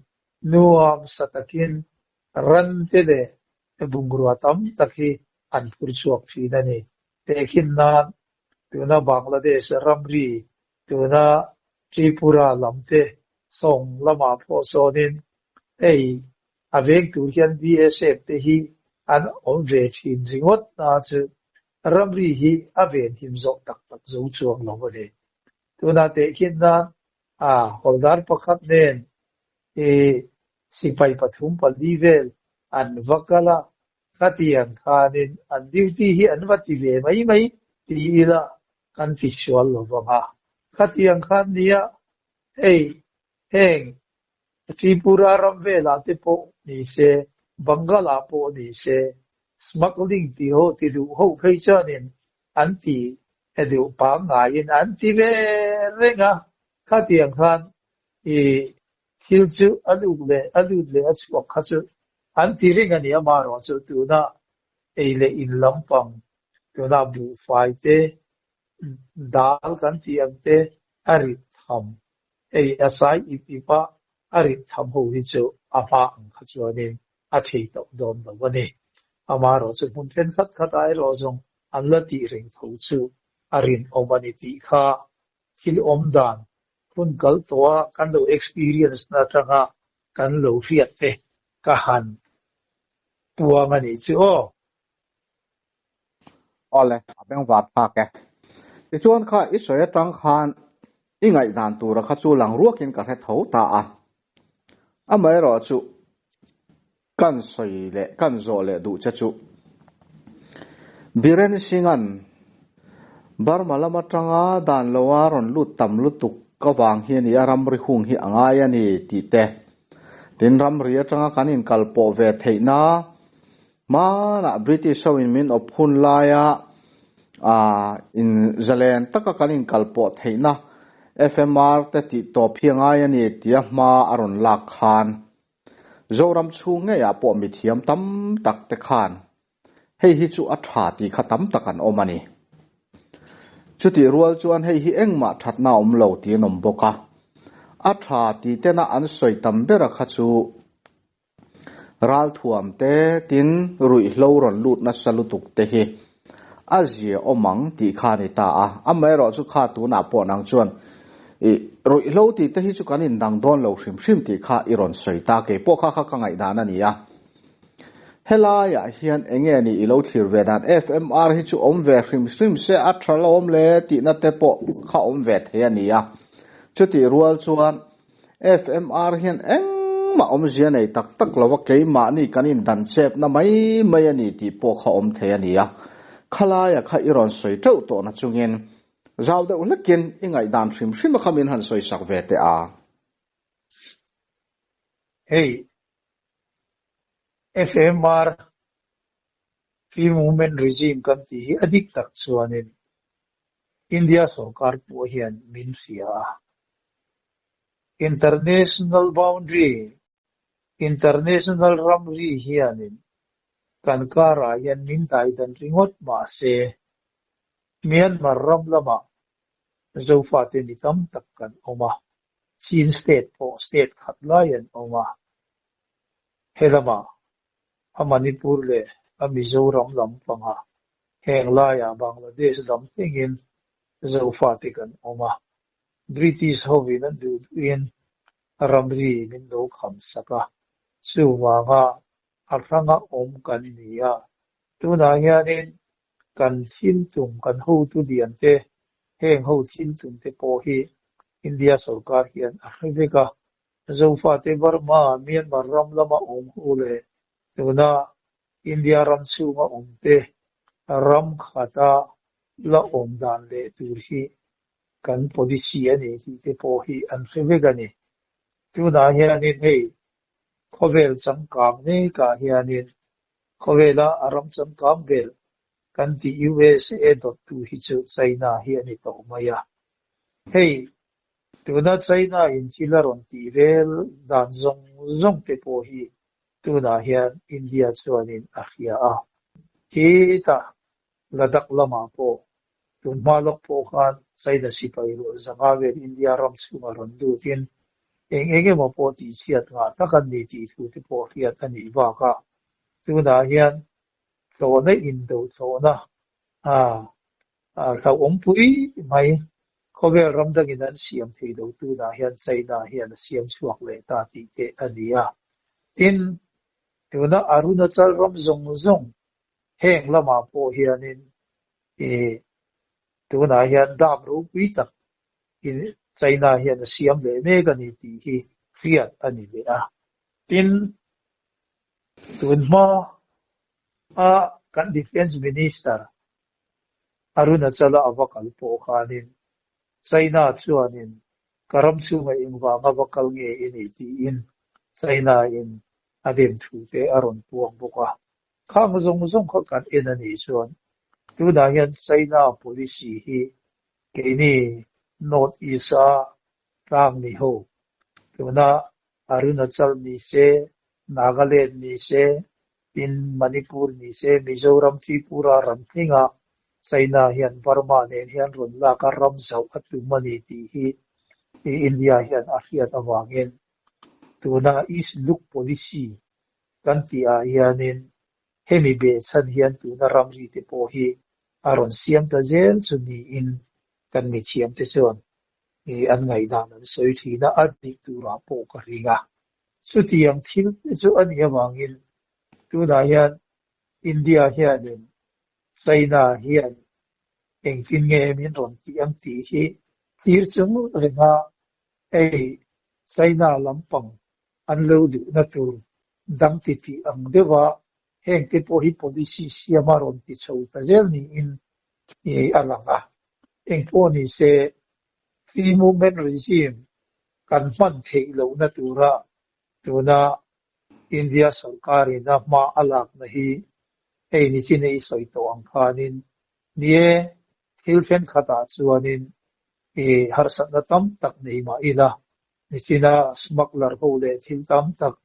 nuam sa takin ran te leh bungrua tam tak hi an phur chhuak thin a ni. Tehkhin nan tuna Bangladesh ramri tuna Tripura lam te sawng lamah pawh sawnin hei a veng tur hian BSF te hi an awm ve thin ringawt na chu ramri hi a venhim zawh tak tak zo chuang lo a ni. Tuna tehkhin nan a hawldar pakhat nen i sipai pathum pali vel an va kal a, khatiang khanin an duty hi an va ti ve mai mai ti ila kan ti sual lo vang a. Khatiang khan nia hei heng Tripura ram velah te pawh ni se, Bengal ah pawh ni se, smuggling ti ho ti duh ho phei chuanin an ti duh pangngaiin an ti ve reng a, khatiang khan i thil chu a lut leh a lut leh a chhuak kha chu an ti reng a ni amaherawh chu tuna ei leh in lampang tuna buhfai te dal kan tih ang te a rit tham ei a sai ip ip a a rit tham ho hi chu a hma ang kha chuanin a thei tawh dawn lo a ni. Amaherawh chu hmun thenkhat khat ah erawh zawng an la tih reng tho chu a rinawm a ni tih kha thil awm dan hun kal tawh a kan lo experience na atanga kan lo hriat te ka han puang a nih chu aw. Awle, a bengvar thlak e. Tichuan kha i sawi atang khan i ngaihdan tura kha chu lang ruakin ka hre tho ta a. Amaherawhchu kan sawi leh kan zawh leh duh che chu. Biren Singh-a'n Burma lam atanga dan loa rawn lut tam lutuk avang hi a ni a, ramri hung hi a ngai a ni tih te, tin ramri atanga kan inkalpawh ve theihna hmanah British ho in min awp hun laia in zalen taka kan inkalpawh theihna FMR te tih tawp hi a ngai a ni tia hma a rawn lak khan Zoram chhung ngeiah pawh mithiam tam tak te khan hei hi chu a tha tih kha tam tak an awm a ni. Chutih rual chuan hei hi engmah thatna a awm lo tih an awm bawk a. A tha tih tena an sawi tam bera kha chu ralthuam te tin ruihhlo rawn lut nasa lutuk te hi a zia awm ang tih kha a ni ta a. Amaherawhchu kha tunah pawh nang chuan i ruihhlo tih te hi chu kan indang dawn lo hrim hrim tih kha i rawn sawi ta. Keipawh kha kha ka ngaihdan a ni a. Helaiah hian eng nge ni i lo thlir ve dan? FMR hi chu awm ve hrim hrim se a tha lo awm le tihna te pawh kha awm ve thei a ni a. Chutih rual chuan FMR hian engmah awmzia nei tak tak lo a, keimahni kan indan chepna mai mai a ni tih pawh kha awm thei a ni a. Khalaia kha i rawn sawi teuh tawhna chungin zau deuh hlekin i ngaihdan hrim hrim a kha min han sawisak ve teh a. Hei, FMR, Free Movement Regime kan tih hi a dik tak chuanin India sorkar pawh hian min hria a. International boundary, International ramri hianin kan karah hian min daidan ringawt mahse Myanmar ram lamah Zofate mi tam tak kan awm a, Chin state pawh state khat lai an awm a. He lamah a Manipur leh a Mizoram lam panga heng laiah Bangladesh lam thlengin Zofate kan awm a. British hovin an duh duhin ramri min lo kham sak a, chuvanga a hranga awm kan ni a. Tunah hianin kan thil tum, kan hotu lian te, heng ho thil tum te pawh hi India sorkar hian a hre vek a. Zofate Burma, Myanmar ram lama awm ho leh tuna India ram chhunga awm te ram khata la awm dan leh tur hi kan policy a ni tih te pawh hi an hre vek a ni. Tunah hianin hei khawvel changkang mekah hianin Khawvela a ram changkang ber kan tih USA dawttu hi chu China hi a ni tawh mai a. Hei, tuna China in thil a rawn tih vel dan zawng zawng te pawh hi tunah hian India chuanin a hria a. Khitah Ladakh lamah pawh tun hma lawk pawh khan China sipai rual zanga vel India ram chhunga rawn lutin eng eng emaw pawh tihchhiat ngah tak an ni tih thu te pawh hriat a nih bakah tunah hian tlawhna indo tlawhna hlauhawm pui mai khawvel ram dangin an siam thei lo tunah hian China hian a siam chhuak leh ta tih te a ni a. Tin, tuna Arunachal ram zawng zawng Heng lamah pawh hianin ih tunah hian dam ropui tak in China hian a siam leh mek a ni tih hi hriat a ni leh a. Tin, tun hma a kan Defence Minister Arunachala a va kal pawh khanin China chuanin ka ram chhunga engvanga va kal nge i nih tiin China in a dem thu te a rawn puang bawk a. Khang zawng zawng kha kan en a nih chuan tunah hian China policy hi keini North East a tlang ni ho tuna Arunachal ni se, Nagaland ni se, tin Manipur ni se, Mizoram, Tripura ram thlengah China hian Burma nen hian rawn lak a ram zauh a tum a ni tih hi India hian a hriat avangin tuna East Look Policy Kan tih ah hianin hemi behchhan hian tuna ramri te pawh hi a rawn siam ta zel chu niin kan mithiam te chuan an ngaihdan an sawi thin a, a dik turah pawh ka ring a. Chutiang thil te chu a nih avangin tunah hian India hianin China hian engtin nge min rawn tih ang tih hi thlir chung renga hei China lampang an lo duhna tur dang ti tih ang deuha Heng te pawh hi policy siama rawn ti chho ta zel niin a lang a. Engpawh ni se, free movement regime kan hman theih lohna tura tuna India sorkarin a hma a lakna hi hei ni chin i sawi tawh ang khanin ni e, thil thenkhatah chuanin i harsatna tam tak nei mah ila, nichina smuggler ho leh thil tam tak,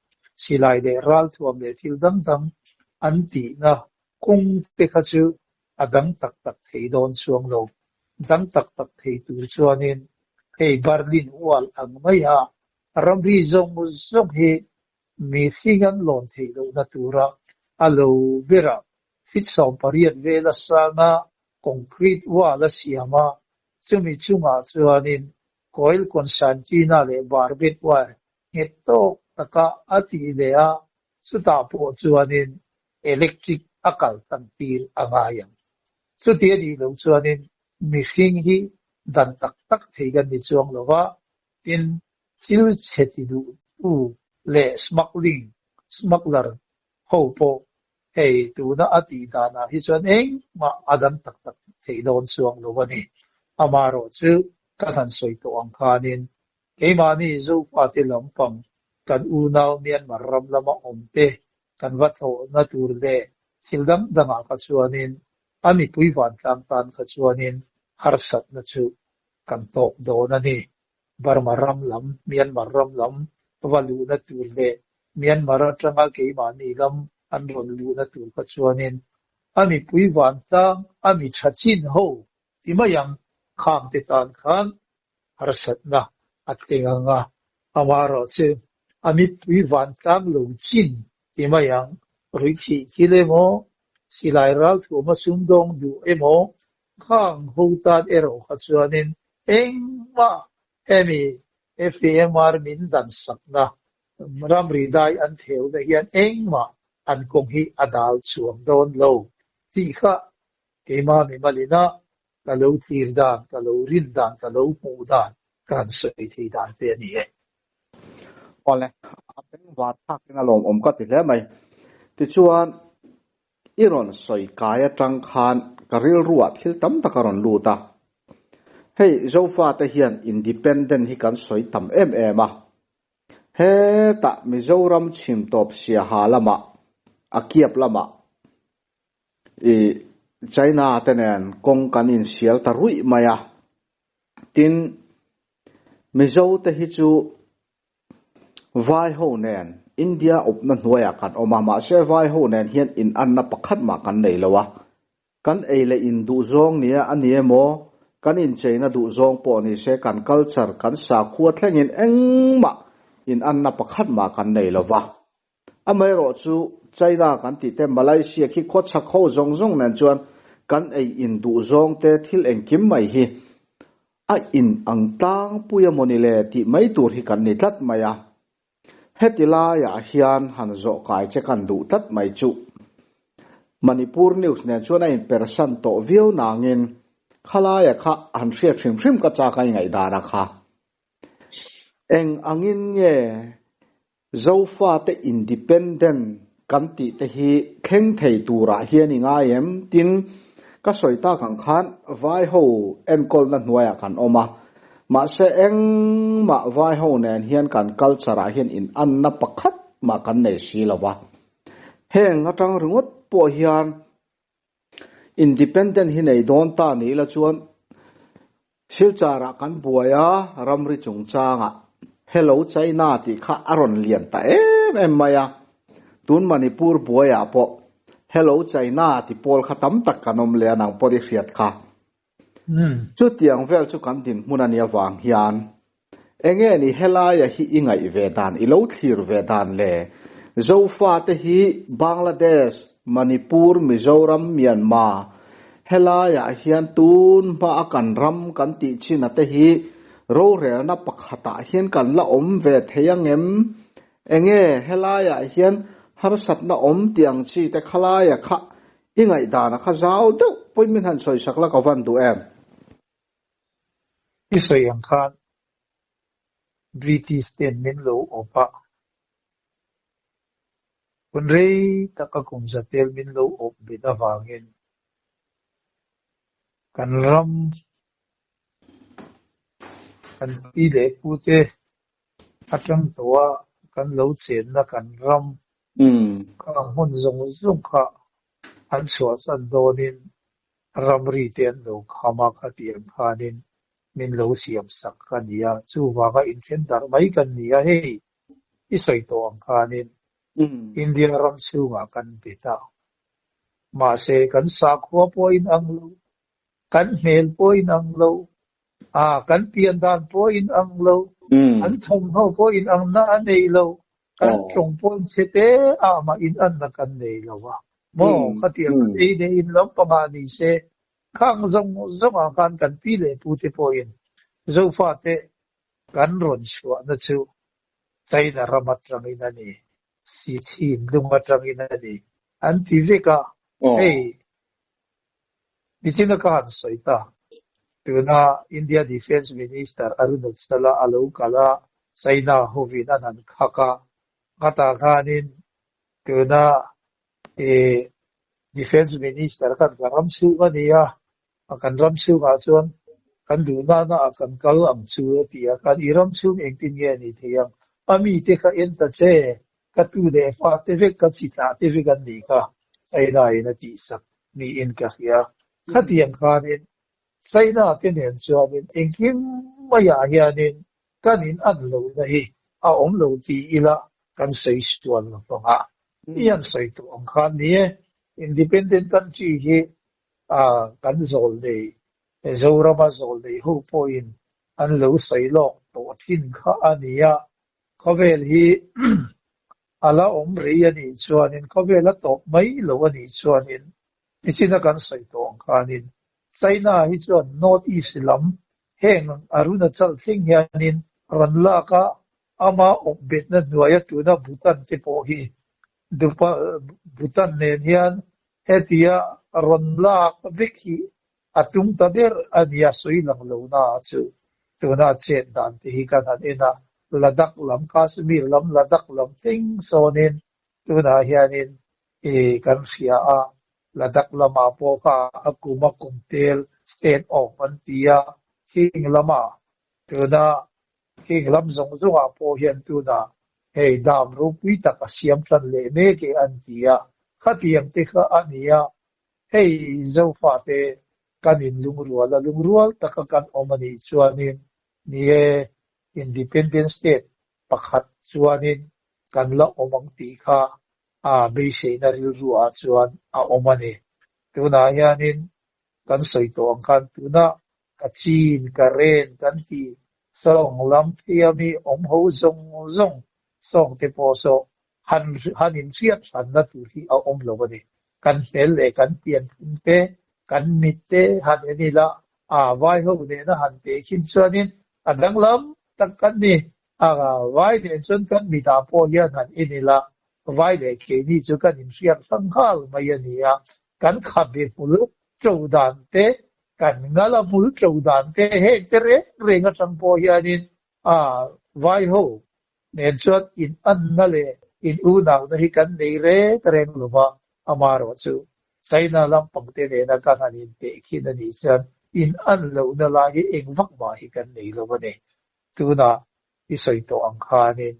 silai leh ralthuam leh thil dang dang an tihna kawng te kha chu a dang tak tak thei dawn chuang lo. Dang tak tak thei tur chuanin hei Berlin Wall ang maia ramri zawng zawng hi mihring an lawn theih lohna tura a lo bera feet 18 vela sanga concrete wall a siam a, chumi chungah chuanin coil concertina leh barbed wire nghet tawk taka a tih leh a, chutah pawh chuanin electric a kal tam tir a ngai ang. Chuti a nih loh chuanin mihring hi dan tak tak thei kan ni chuang lo va, tin thil chhe ti duhtu leh smuggling, smuggler, ho pawh hei tuna a tih danah hi chuan engmah a dam tak tak theih dawn chuang lo a ni. Amaherawh chu ka han sawi tawh ang khanin keimahni Zofate lampang kan unau Myanmar ram lama awmte kan va thlawhna tur leh thil dang dangah kha chuanin a mipui vantlang tan kha chuanin harsatna chu kan tawk dawn a ni. Burma ram lam, Myanmar ram lam va luhna tur leh Myanmar atanga keimahni lam an rawn luhna tur kha chuanin a mipui vantlang, a mi tha chin ho ti mai ang, khangte tan khan harsatna a thleng ang a, amaherawhchu a mipui vantlang lo chin ti mai ang, ruihthih thil emaw, silai ralthuama sumdawng duh emaw, Khang ho tan erawh kha chuanin engmah hemi FAMR min dan sakna ramri dai an theuna hian engmah an kawng hi a dal chhuak dawn lo tih kha keimah mimalina ka lo thlir dan, ka lo rin dan, ka lo hmuh dan ka han sawi thei dan te a ni e. Awle, a bengvar thakin a lawmawm ka ti hle mai. Tichuan, I rawn sawi kai atang khan ka rilruah thil tam tak a rawn lut a. Hei Zofate hian independent hi kan sawi tam em em a. Hetah Mizoram chhim tawp Siaha lamah, a kiap lamah i China te nen kawng kan insial ta ruih mai a. Tin, Mizo te hi chu Vai ho nen India awpna hnuaiah kan awm a, mahse vai ho nen hian inanna pakhat mah kan nei lo a. Kan ei leh in duh zawng nia a ni emaw, kan incheina duh zawng pawh ni se kan culture, kan sakhua thlengin engmah inanna pakhat mah kan nei lo va. Amaherawh chu China kan tih te, Malaysia khi khawchhak ho zawng zawng nen chuan kan ei in duh zawng te thil engkim mai hi A in ang tlangpui a mawni le tih mai tur hi kan ni tlat mai a. Heti laiah hian han zawh kai che kan duh tlat mai chuh. Manipur news nen chuan a inpersan tawh viau nangin khalaia kha han hriat hrim hrim ka chak a ingaihdan a kha. Eng angin nge Zofate independent kan tih te hi thleng thei turah hian i ngai em? Tin, ka sawi tak ang khan vai ho enkawlna hnuaiah kan awm a, mahse engmah vai ho nen hian kan culture ah hian inanna pakhat mah kan nei si lo va. Heng atang ringawt pawh hian Independent hi nei dawn ta ni ila chuan Silchar ah kan buai a, ramri chungchangah Hello China tih kha a rawn lian ta em em mai a, tun Manipur buaiah pawh Hello China ti pawl kha tam tak kan awm leh a nang pawh i hriat kha. Chutiang vel chu kan dinhmun a nih avang hian enge ni helaia hi i ngaih ve dan, i lo thlir ve dan le? Zofate hi Bangladesh, Manipur, Mizoram, Myanmar helaiah hian tun hma a kan ram kan tih chin a te hi rorelna pakhatah hian kan la awm ve thei angem? Enge helaiah hian harsatna awm tih ang chi te khalaia kha I ngaihdan a kha zau deuh pawhin min han sawi sak la ka van duh em? I sawi ang khan British ten min lo awp a, Hun rei taka kum za tel min lo awp bet avangin kan ram, kan pi leh pute atang tawha kan lo chenna kan ram khang hmun zawng zawng kha an chhuahsan dawnin ramri te an lo kham a, khatiang khanin min lo siam sak a ni a, chuvanga inthen darh mai kan ni a, hei i sawi tawh ang khanin India ram chhungah kan bet a, mahse kan sakhua pawh a inang lo, kan hmel pawh a inang lo, a kan pian dan pawh a inang lo, an thawmhnaw pawh inangna a nei lo, kan tawng pawh in chhe te ah mah inanna kan nei lo a, maw khatiang kan ei leh in lampangah ni se, khang zawng zawngah khan kan pi leh pute pawhin Zofate kan rawn chhuahna chu China ram atangin a ni, Sichhin lung atangin a ni an ti vek a, hei nichina ka han sawi ta, tuna India Defence Minister Arunachala a lo kal a, China hovin an han khak a, khatah khanin tuna Defence Minister khan ka ram chhung a ni a, kan ram chhungah chuan kan duh nana ah kan kal ang chu a ti a, kan i ram chhung engtin nge a nih thei ang? A mite kha en ta che, ka tu leh fa te vek, ka chi thlah te vek an nih kha, China in a tihsak niin ka hria. Khatiang khanin China te nen chuanin engkim maiah hianin kan in an lohna hi a awm lo ti ila kan sawi sual lo vang a, i han sawi tawh ang khan ni e, independent country hi kan zawl nei, Zorama zawl nei ho pawhin an lo sawi lawk tawh thin kha a ni a, khawvel hi a la awm rei a nih chuanin, khawvel a tawp mai lo a nih chuanin Nichina kan sawi tawh ang khanin China hi chuan North East lam heng Arunachal thleng hianin rawn lak a, ama awpbetna hnuaia tuna Bhutan te pawh hi Bhutan nen hian hetia rawn lak vek hi a tum ta ber a nia sawi lang lo na chu tuna chet dan te hi kan han en a, Ladakh lam, Kashmir lam, Ladakh lam thleng sawnin tunah hianin I kan hria a, Ladakh lamah pawh kha a kum a kum tel state of an ti a, khing lamah tuna khing lam zawng zawngah pawh hian tunah hei dam ropui tak a siam tan leh mek e an ti a, khatiang te kha a ni a, hei Zofate kan inlungrual a, lungrual taka kan awm a nih chuanin ni e Independent State pakhat chuanin kan la awm ang tih kha a beiseina rilru ah chuan a awm a ni. Tunah hianin kan sawi tawh ang khan tuna ka chin, ka ren kan tih sawng lam phei ami awm ho zawng zawng sawng te pawh saw han han inhriat hranna tur hi a awm lo a ni. Kan hmel leh kan pianphung te, kan mit te han en ila a vai ho nena han tehkhin chuanin a danglam tak kan ni. A vai nen chuan kan mitah pawh hian han en ila, vai leh keini chu kan inhriat hrang nghal mai a ni a, kan khabe hmul to dan te, kan ngala hmul to dan te heng te reng reng atang pawh hianin a vai ho nen chuan in anna leh in unauna hi kan nei reng reng lo va, amaherawh chu China lampang te nena kan han intehkhin a nih chuan in an lohna lai hi eng vak mah hi kan nei lo a ni. Tunah i sawi tawh ang khanin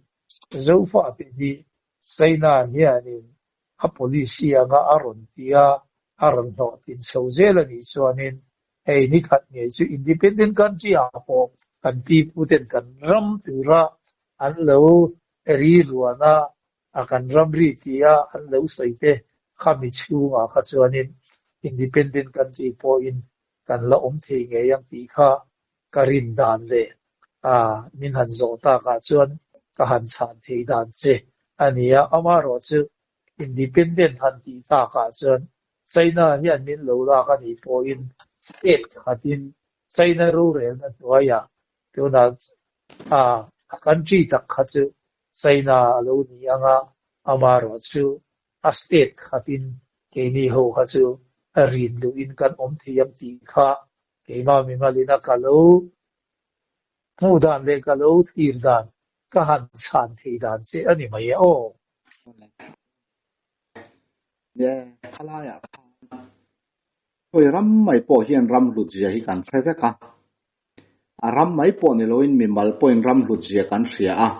Zofate hi China hianin a policy anga a rawn ti a, a rawn hlawhtlin chho zel a nih chuanin hei ni khat ngei chu independent country ah pawh kan piputen kan ram tura an lo ri ruan a, a kan ram ri ti a an lo sawi te khami chhungah kha chuanin independent country pawhin kan la awm thei ngei ang tih kha ka rin dan leh a min han zawh takah chuan ka han chhan thei dan che a ni a, amaherawh chu independent han tih takah chuan China hian min lo lak a nih pawhin state khatin China rorelna hnuaiah tunah a country tak kha chu China a lo ni ang a, amaherawh chu a state khatin keini ho kha chu a rin luhin kan awm thei ang tih kha keimah mimalina ka lo hmuh dan leh ka lo thlir dan ka han chhan thei dan che a ni mai e aw. Nia, khalaiah khan khawi ram mai pawh hian ram hlut zia hi kan hre vek a. A ram mai pawh ni loin mimal pawhin ram hlut zia kan hria a.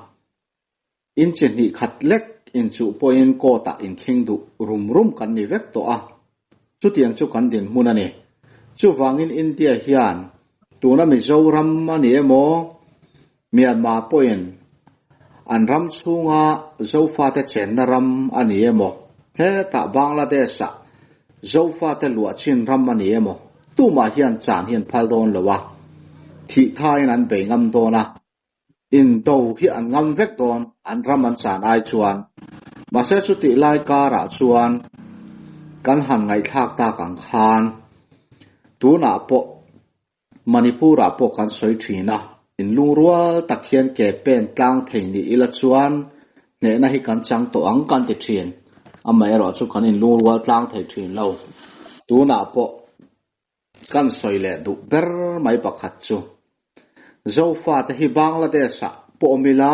In chi hnih khat lek inchuh pawhin court ah inkhing duh rum rum kan ni vek tawh a, chutiang chu kan dinhmun a ni. Chuvangin India hian tuna Mizoram a ni emaw, Myanmar pawhin an ram chhunga Zofate chenna ram a ni emaw, hetah Bangladesh ah Zofate luah chin ram a ni emaw, tumah hian chan hi an phal dawn lo a, thih thain an bei ngam dawn a. Indo hi an ngam vek dawn, an ram an chan ai chuan. Mahse chutih lai karah chuan kan han ngaihthlak tak ang khan tunah pawh Manipur-ah pawh kan sawi thin a, inlungrual tak hian ke pen tlang thei ni ila chuan hnehna hi kan chang tawh ang kan ti thin. Amaherawh chu kan inlungrual tlang thei thin lo. Tunah pawh Kan sawi leh duh ber mai pakhat chu Zofate hi Bangladesh-ah pawh awm ila,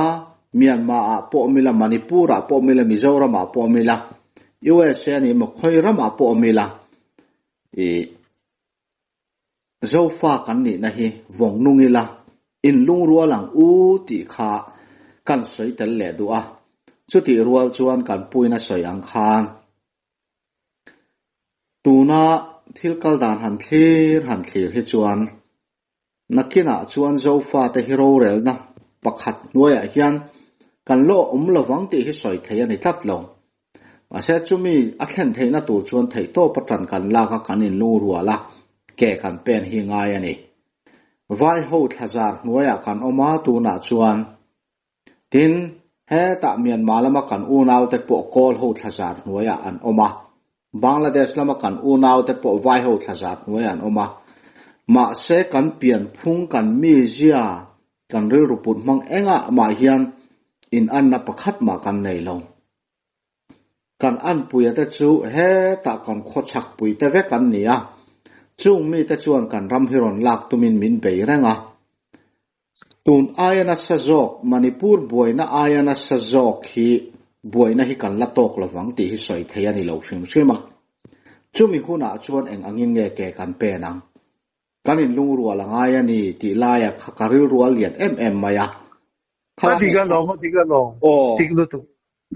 Myanmar-ah pawh awm ila, Manipur-ah pawh awm ila, Mizoram-ah pawh awm ila, USA a ni emaw khawi ramah pawh awm ila, ih Zofa kan nihna hi vawng nung ila, inlungrual ang u tih kha kan sawi tel leh duh a. Chutih rual chuan kan puina sawi ang khan Tuna thil kal dan han thlir han thlir hi chuan nakinah chuan Zofate hi rorelna pakhat hnuaiah hian kan la awm lovang tih hi sawi thei a ni tlat lo. Mahse chumi a thlen theihna tur chuan theihtawp atan kan lak a kan inlungrual a, ke kan pen hi ngai a ni. Vaiho thlazar hnuaiah kan awm a tunah chuan Tin, hetah Myanmar lama kan unaute pawh Kawl ho thlazar hnuaiah an awm a, Bangladesh lama kan unaute pawh Vai ho thlazar hnuaiah an awm a. Mahse, kan pianphung, kan mizia, kan rilru put hmang engah mah hian inanna pakhat mah kan nei lo. Kan anpuia te chu hetah kan khawchhak pui te vek an ni a, chung mite chuan kan ram hi rawn lak tumin min bei reng a. Tun aia nasa zawk, Manipur buaina aia nasa zawk hi buaina hi kan la tawk lovang tih hi sawi thei a ni lo hrim hrim a. Chumi hunah chuan eng angin nge ke kan pen ang? Kan inlungrual a ngai a ni tih laia kha ka rilrual lian em em mai a. A dik alawm, a dik alawm. Tik lutuk.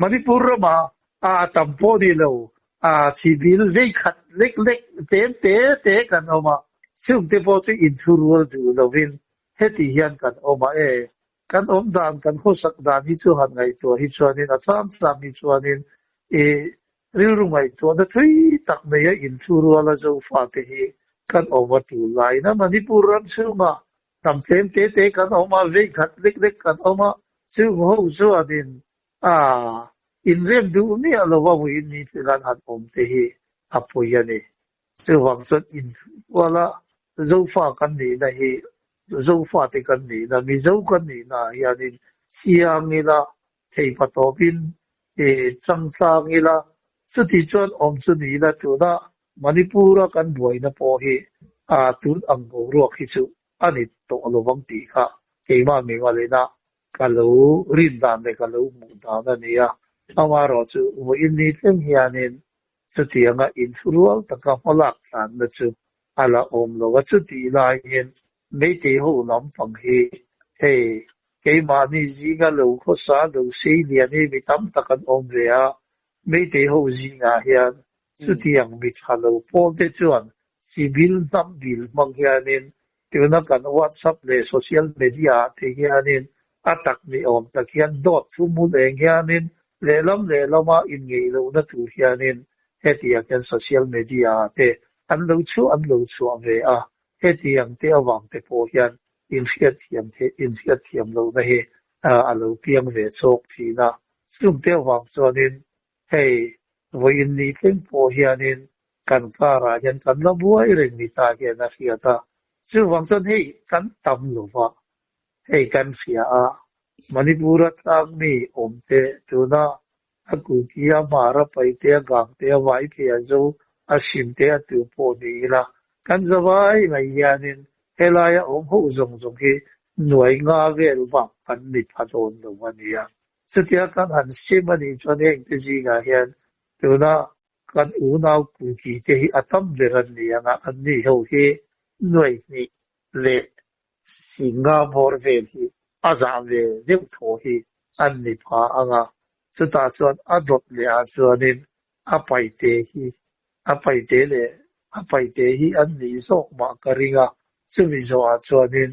Manipur rama a tam pawh ni lo, a chibil vei khat lek lek tlem te te kan awm a, chhungte pawh chu inthurual duh lovin heti hian kan awm a e. Kan awm dan, kan khawsak dan hi chu han ngaihtuah hi chuanin a chang chang hi chuanin i rilru ngaihtuahna thui tak neia inthuruala Zofate hi kan awm a tul laiin a Manipur ram chhungah Hnam tlem te te kan awm a, vei khat lek lek kan awm a, chung ho chuanin a inrem duh miah lo a vawiin ni tling an han awm te hi a pawi a ni. Chuvang chuan inchhuahkuala Zofa kan nihna hi Zofate kan nihna, Mizo kan nihna ah hianin chiang ila, theipa tawpin changchang ila, chuti chuan awm chu ni ila tuna Manipur-a kan buaina pawh hi tun ang boruak hi chu a ni tawh lo vang tih kha keimah mimalina ka lo rin dan leh ka lo hmuh dan a ni a. Amaherawhchu vawiin ni thleng hianin chutianga inthurual taka hmalak tlanna chu a la awm lo a, chutih laiin Meitei ho lampang hi hei keimahni zinga lo khawsa lo sei lian hi mi tam tak an awm ve a, Meitei ho zingah hian chutiang mi tha lo pawl te chuan civil hnam bil hmang hianin tuna kan WhatsApp leh social media ah te hianin a tak ni awm tak hian dawt thu mul eng hianin lehlam lehlama inngeih lohna tur hianin hetiang hian social media ah te an lo chhuah an lo chhuah ve a, hetiang te avang te pawh hian inhriatthiam theih inhriatthiam lohna hi a lo piang ve chawk thin a. Chungte avang chuanin hei vawiin ni thleng pawh hianin kan karah hian kan la buai reng ni ta hian a hriat a. Chuvang chuan hei kan tam lova hei kan hria a, Manipur-a tlang mi awmte tuna a kuki, a hmar, a paite, a gangte, a vaiphe, a zo, a simte, a tu pawh ni ila kan zavai mai hianin helaia awm ho zawng zawng hi nuai nga vel bak kan ni pha dawn lo a nia. Chutia kan han sim a nih chuan hengte zingah hian tuna. Kan unau Kuki te hi a tam ber an ni ang a, anni ho hi nuai hnih leh singa bawr vel hi a zah ve deuh thaw hi an ni pha ang a, chutah chuan a dawt leh ah chuanin a paite hi a paite leh a paite hi an nih zawk mah ka ring a, chumi zawhah chuanin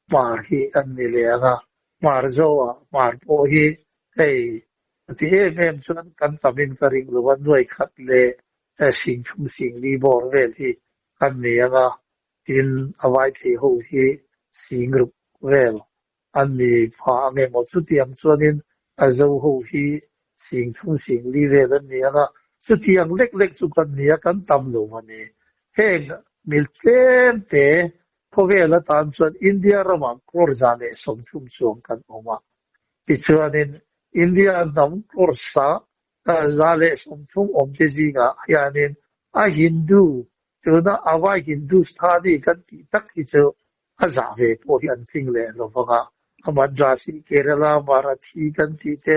hmar hi an ni leh ang a, hmar zawhah hmar pawh hi hei a ti em em chuan kan tamin ka ring lo a, nuai khat leh sing thum sing li bawr vel hi an ni ang a, tin a vai thei ho hi sing ruk vel an ni pha ang emaw chutiang chuanin a zo ho hi sing thum sing li vel an ni ang a, chutiang lek lek chu kan ni a, kan tam lo a ni. Heng mil tlem te khawvel atan chuan India ramah crore 130 chuang kan awm a, tichuanin India hnam crore sa 130 awm te zingah hianin a Hindu tuna a vai Hindusthani kan tih tak hi chu A zah ve pawh hi an tling leh lo vang a, a Madrasi, Kerala, Marathi kan tih te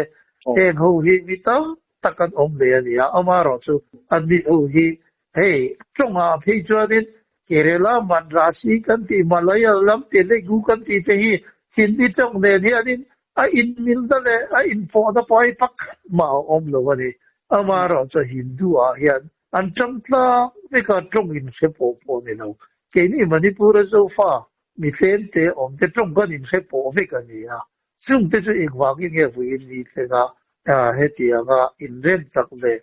heng ho hi mi tam tak an awm ve a ni a, amaherawh chu anni ho hi hei tawngah phei chuanin Kerala, Madrasi kan tih, Malayalam, Telugu kan tih te hi Hindi tawng nen hianin a inmilna leh a inpawhna pawh hi pakhat mah a awm lo a ni. Amaherawh chu Hindu ah hian An ṭang tlang vek a, ṭawng inhre pawh pawh ni lo. Keini Manipur-a Zofa mi tlemte awmte ṭawng kan inhre pawh vek a ni a. Chungte chu engvangin nge vawiin ni thlenga hetianga inrem tak leh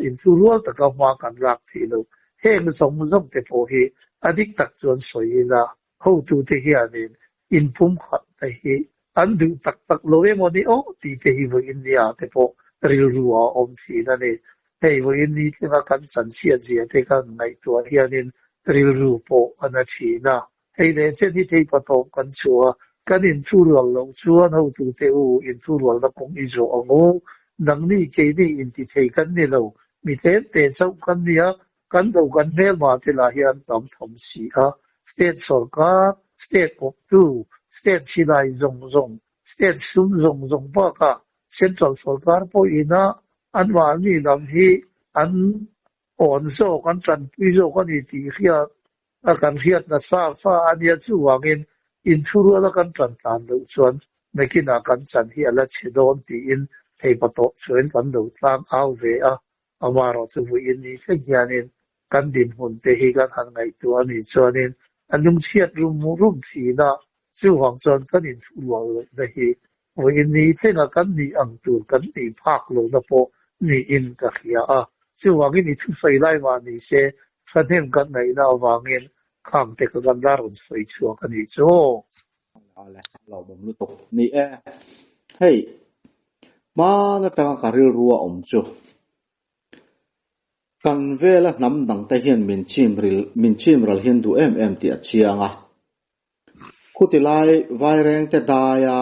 inthurual taka hma kan lak theih loh? Heng zawng zawngte pawh hi a dik tak chuan sawi ila, hotute hianin inpumkhatna hi an duh tak tak lo emaw ni aw tih te hi vawiin nia te pawh rilru a awm thin a ni. Hei vawiin ni tlenga kan chanchhiat zia te kan ngaihtuah hianin rilru pawh a na thin a. Hei leh chen hi thei patawp kan chhuah a, kan inthurual loh chuan hotute u inthurualna kawng i zawh ang u. Nangni keini intithei kan ni lo, mi tlemte chauh kan ni a, Kan do kan hmelma te lah hi an tam tham si a, state sorkar, state awptu, state silai zawng zawng, state sum zawng zawng bakah central sorkar pawhina anmahni lam hi an awn zawk, an tanpui zawk a ni tih hriat a kan hriat nasa sa a nia chuvangin inthuruala kan tan tlan loh chuan nakinah kan chan hi a la chhe dawn tiin theipatawh chuan kan lo tlang au ve a. Amaherawh chu vawiin ni thleng hianin kan dinhmun te hi kan han ngaihtuah a nih chuanin a lungchhiat rum rum thin a, chuvang chuan kan inthurual lohna hi vawiin ni thlenga kan nih ang tur kan nih phak lohna pawh niin ka hria a. Chuvangin i thusawi lai mah ni se thahnem kan ngaihna avangin khang te ka kan la rawn sawi chhuak a nih chu. Ale, a lawmawm lutuk. Ni e, hei, hman atanga ka rilru a awm chu. Kan vela hnam dangte hian min chim ril, min chim ral hian duh em em tih a chiang a. Khuti lai vairengte daia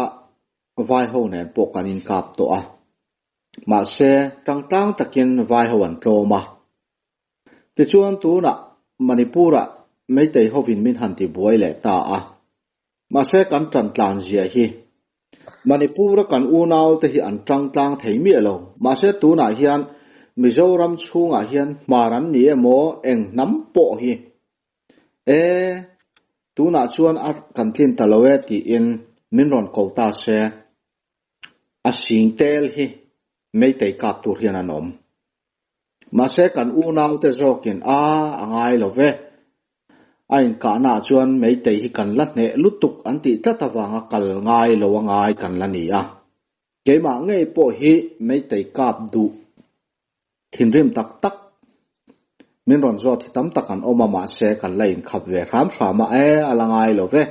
vai ho nen pawh kan inkap tawh a. Mahse, tangtlang takin vai ho an tlawm a. Tichuan tunah Manipur-ah Meitei hovin min han ti buai leh ta a. Mahse kan tan tlan zia hi Manipur-a kan unaute hi an tang tlang thei miah lo. Mahse tunah hian Mizoram chhungah hian hmar an ni emaw eng hnam pawh hi e tunah chuan a kan tlin ta lo e tiin min rawn ko ta se. A sing tel hi Meitei kap tur hian an awm. Mahse kan unaute zawkin a a ngai lo ve. A inkahnaah chuan Meitei hi kan la hneh lutuk an tih tlat avanga kal ngai lo a ngai kan la ni a. Keimah ngei pawh hi Meitei kap duh thinrim tak tak min rawn zawt hi tam tak an awm a mahse kan la inkhap ve hram hram a, e a la ngai lo ve.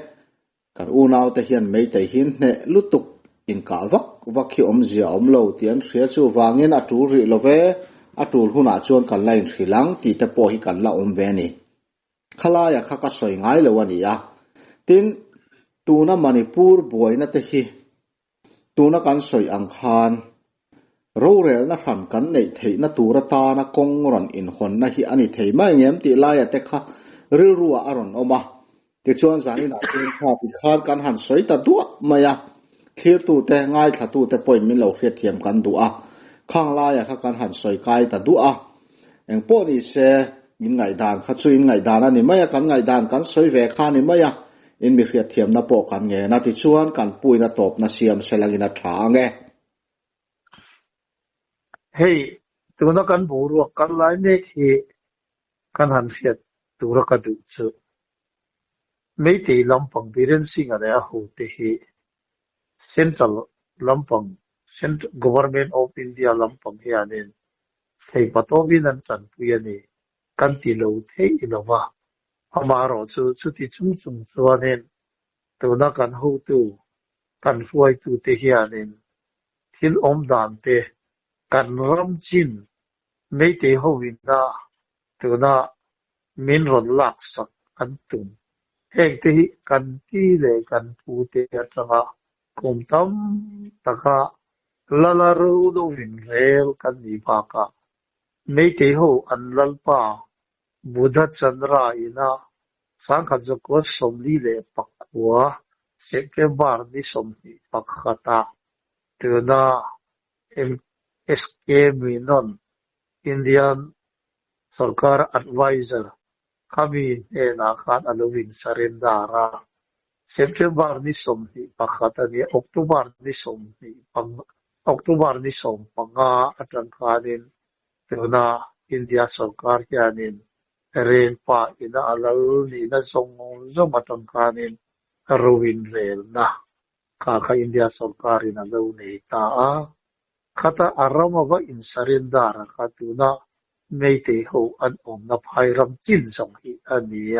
Kan unaute hian Meitei hi hneh lutuk inkah vak vak hi awmzia a awm lo tih an hria chuvangin a tul rih lo ve, a tul hunah chuan kan la inhrilh ang tih te pawh hi kan la awm ve a ni. Khalaia kha ka sawi ngai lo a ni a. Tin, tuna Manipur buaina te hi tuna kan sawi ang khan rorelna hran kan neih theihna tur atana kawng rawn inhawnna hi a ni thei mai ngem tih laia te kha rilruah a rawn awm a. Tichuan zaninah chuan kha tikhan kan han sawi ta duah mai a, thlirtute, ngaithlatute pawhin min lo hriatthiam kan duh a, khang laia kha kan han sawi kai ta duah a. Eng pawh ni se, in ngaihdan kha chu in ngaihdan a ni mai a, kan ngaihdan kan sawi ve kha a ni mai a, in mi hriatthiamna pawh kan ngen a, tichuan kan puina tawpna siam selangin a tha ang e. Hei, tuna kan boruak kal lai mek hi kan han hriat tura ka duh chu Meitei lampang Biren Singh-a leh a hote hi Central lampang, Central Government of India lampang hianin theihpatawmin an tanpui a ni kan ti lo theih lo va. Amaherawhchu chuti chung chung chuanin tuna kan hotu, kan hruaitute hianin thil awm dan te kan ram chin Meitei ho ina tuna min rawn laksak an tum. Heng te hi kan pi leh kan pu te atanga kum tam taka lala ro lo in rel kan nih bakah Meitei ho an lalpa Buddha Chandra ina 1949 September ni 21 ah tuna SK Menon, Indian sorkar adviser khami hnenah khan a lo insurrender a. September ni 21 a nia, October ni sawmhnih pang October ni 15 atang khanin tuna India sorkar hianin rel pah ina a lal nihna zawng zawng atang khanin ro inrelna Kha kha India sorkarin a lo nei ta a, khata a ram a va insurrender a kha tuna Meitei ho an awmna phai ram chin zawng hi a ni a,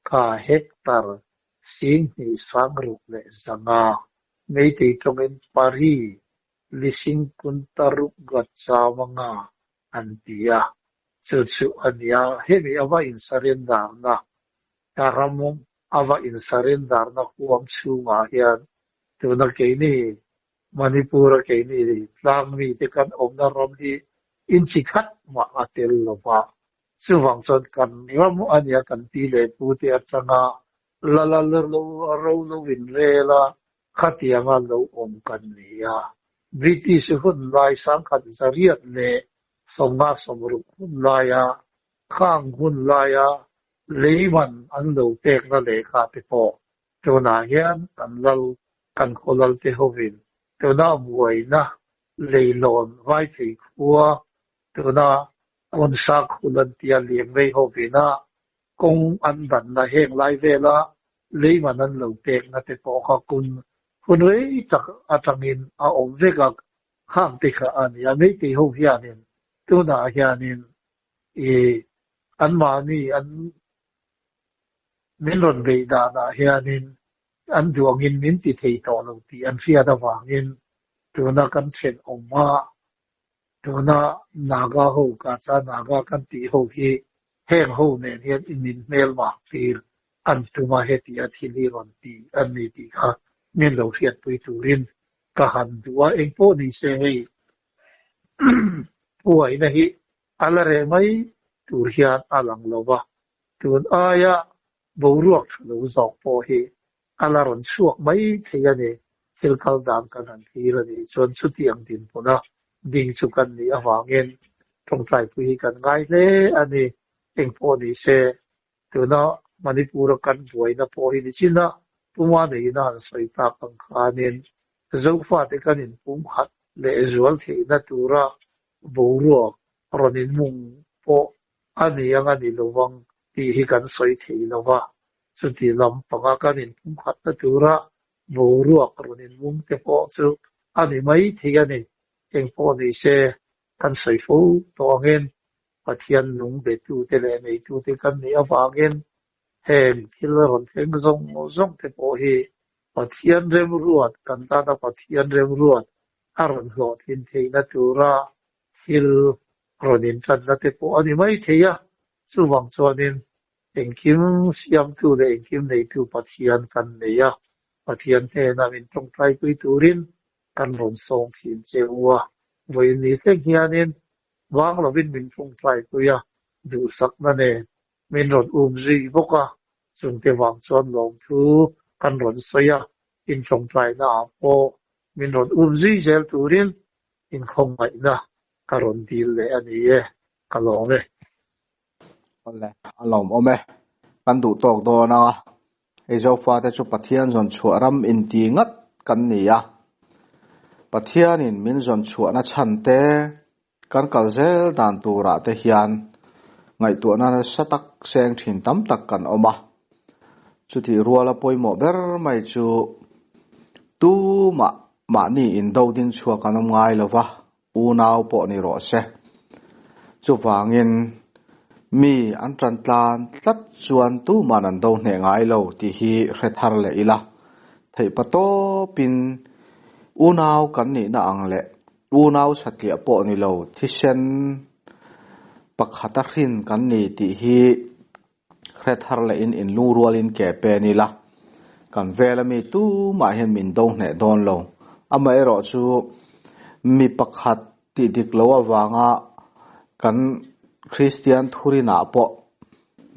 kha hectare 26,500 Meitei tawngin pari lising kuntaruk gat chamanga an ti a, chu chu a nia hemi a va insurrender na Ka ram a va insurrender na huam chhungah hian tuna keini Manipur-a keini tlang mite kan awmna ram hi inchi khat mah a tel lo va. Chuvang chuan kan ram a nia kan pi leh pute atanga la la lo ro lo inrel a, khatianga lo awm kan ni a. British hun lai 1956 hun laia khang hun laia Leiman an lo pekna lehkha te pawh tunah hian kan lal, kan khaw lal te hovin tuna buaina leilawn Vaiphei khua tuna Kawnsa khul an tia Liangrei hovina kawng an danna heng lai vela leiman an lo pekna te pawh kha kun hun rei tak atangin a awm vek a, khang te kha a ni a. Meitei ho hianin tunah hianin I anmahni an min rawn beih danah hianin an duangin min ti thei tawh lo tih an hriat avangin tuna kan thenawm a, tuna Naga ho Kacha Naga kan tih ho hi heng ho nen hian i min hmelmak tir an tum a heti a thil hi rawn ti an ni tih kha min lo hriatpui turin ka han duh a, engpawh ni se hei Buaina hi a la reh mai tur hian a lang lo va, tun aia boruak tha lo zawk pawh hi a la rawn chhuak mai thei a ni. Thil kal dan kan han thlir a nih chuan chutiang dinhmuna ding chu kan nih avangin tawngtaipui hi kan ngai hle a ni. Engpawh ni se, tuna Manipur-a kan buaina pawh hi nichin a puma neiin a han sawi tak ang khanin Zofate kan inpumkhat lehzual theihna tura boruak rawn inmung pawh a ni ang a ni lovang tih hi kan sawi thei lo va, chuti lam panga kan inpumkhatna tura boruak rawn inmung te pawh chu a ni mai thei a ni. Engpawh ni se kan sawi fo tawh angin Pathian nung betute leh neitute kan nih avangin heng thil rawn thleng zawng zawng te pawh hi Pathian remruat, kan tana Pathian remruat a rawn hlawhtlin theihna tura thil rawn intanna te pawh a ni mai thei a. Chuvang chuanin engkim siamtu leh engkim neitu Pathian kan nei a, Pathian hnena min tawngtaipui turin kan rawn sawng thin che u a. Vawiin ni thleng hianin vang lovin min tawngtaipui a, duhsakna nen min rawn um zui bawk a, chungte vang chuan lawmthu kan rawn sawi a, intawngtaina ah pawh min rawn um zui zel turin inkhawngaihna ka rawn dil leh a ni e. Ka lawm e. Awle, a lawmawm e. Kan duh tawk dawn a, hei Zofate chu Pathian zawn chhuah ram inti ngat kan ni a. Pathianin min zawn chhuahna chhan te, kan kal zel dan turah te hian ngaihtuahna nasa tak seng thin tam tak kan awm a. Chutih ruala pawimawh ber mai chu tumah mahni indo ding chhuak an awm ngai lo va, unau pawh ni rawh se. Chuvangin, mi an tan tlan tlat chuan tuman an do hneh ngai lo tih hi hre thar leh ila. Theihpa tawpin unau kan nihna ang leh unau satliah pawh ni lo thisen pakhata hrin kan ni tih hi hre thar lehin inlungrualin ke pen ila, kan vela mi tumah hian min do hneh dawn lo. Amaherawh chu mi pakhat tih dik lo avanga kan Kristian thurinah pawh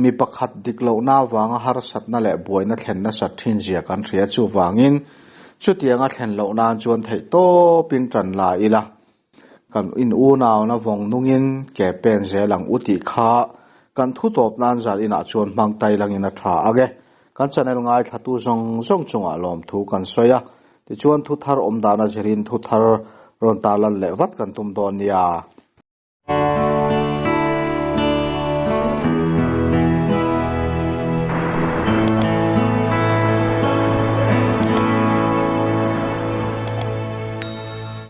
mi pakhat dik lohna avanga harsatna leh buaina thlen nasat thin zia kan hria. Chuvangin chutianga thlen loh nan chuan theihtawpin tan la ila. Kan in unauna vawng nungin ke pen zel ang u tih kha kan thu tawp nan zal inah chuan hmang tai langin a tha ang e. Kan channel ngaithlatu zawng zawng chungah lawmthu kan sawi a, tichuan thu thar awm dan a zirin thu thar rawn tarlan leh vat kan tum dawn nia.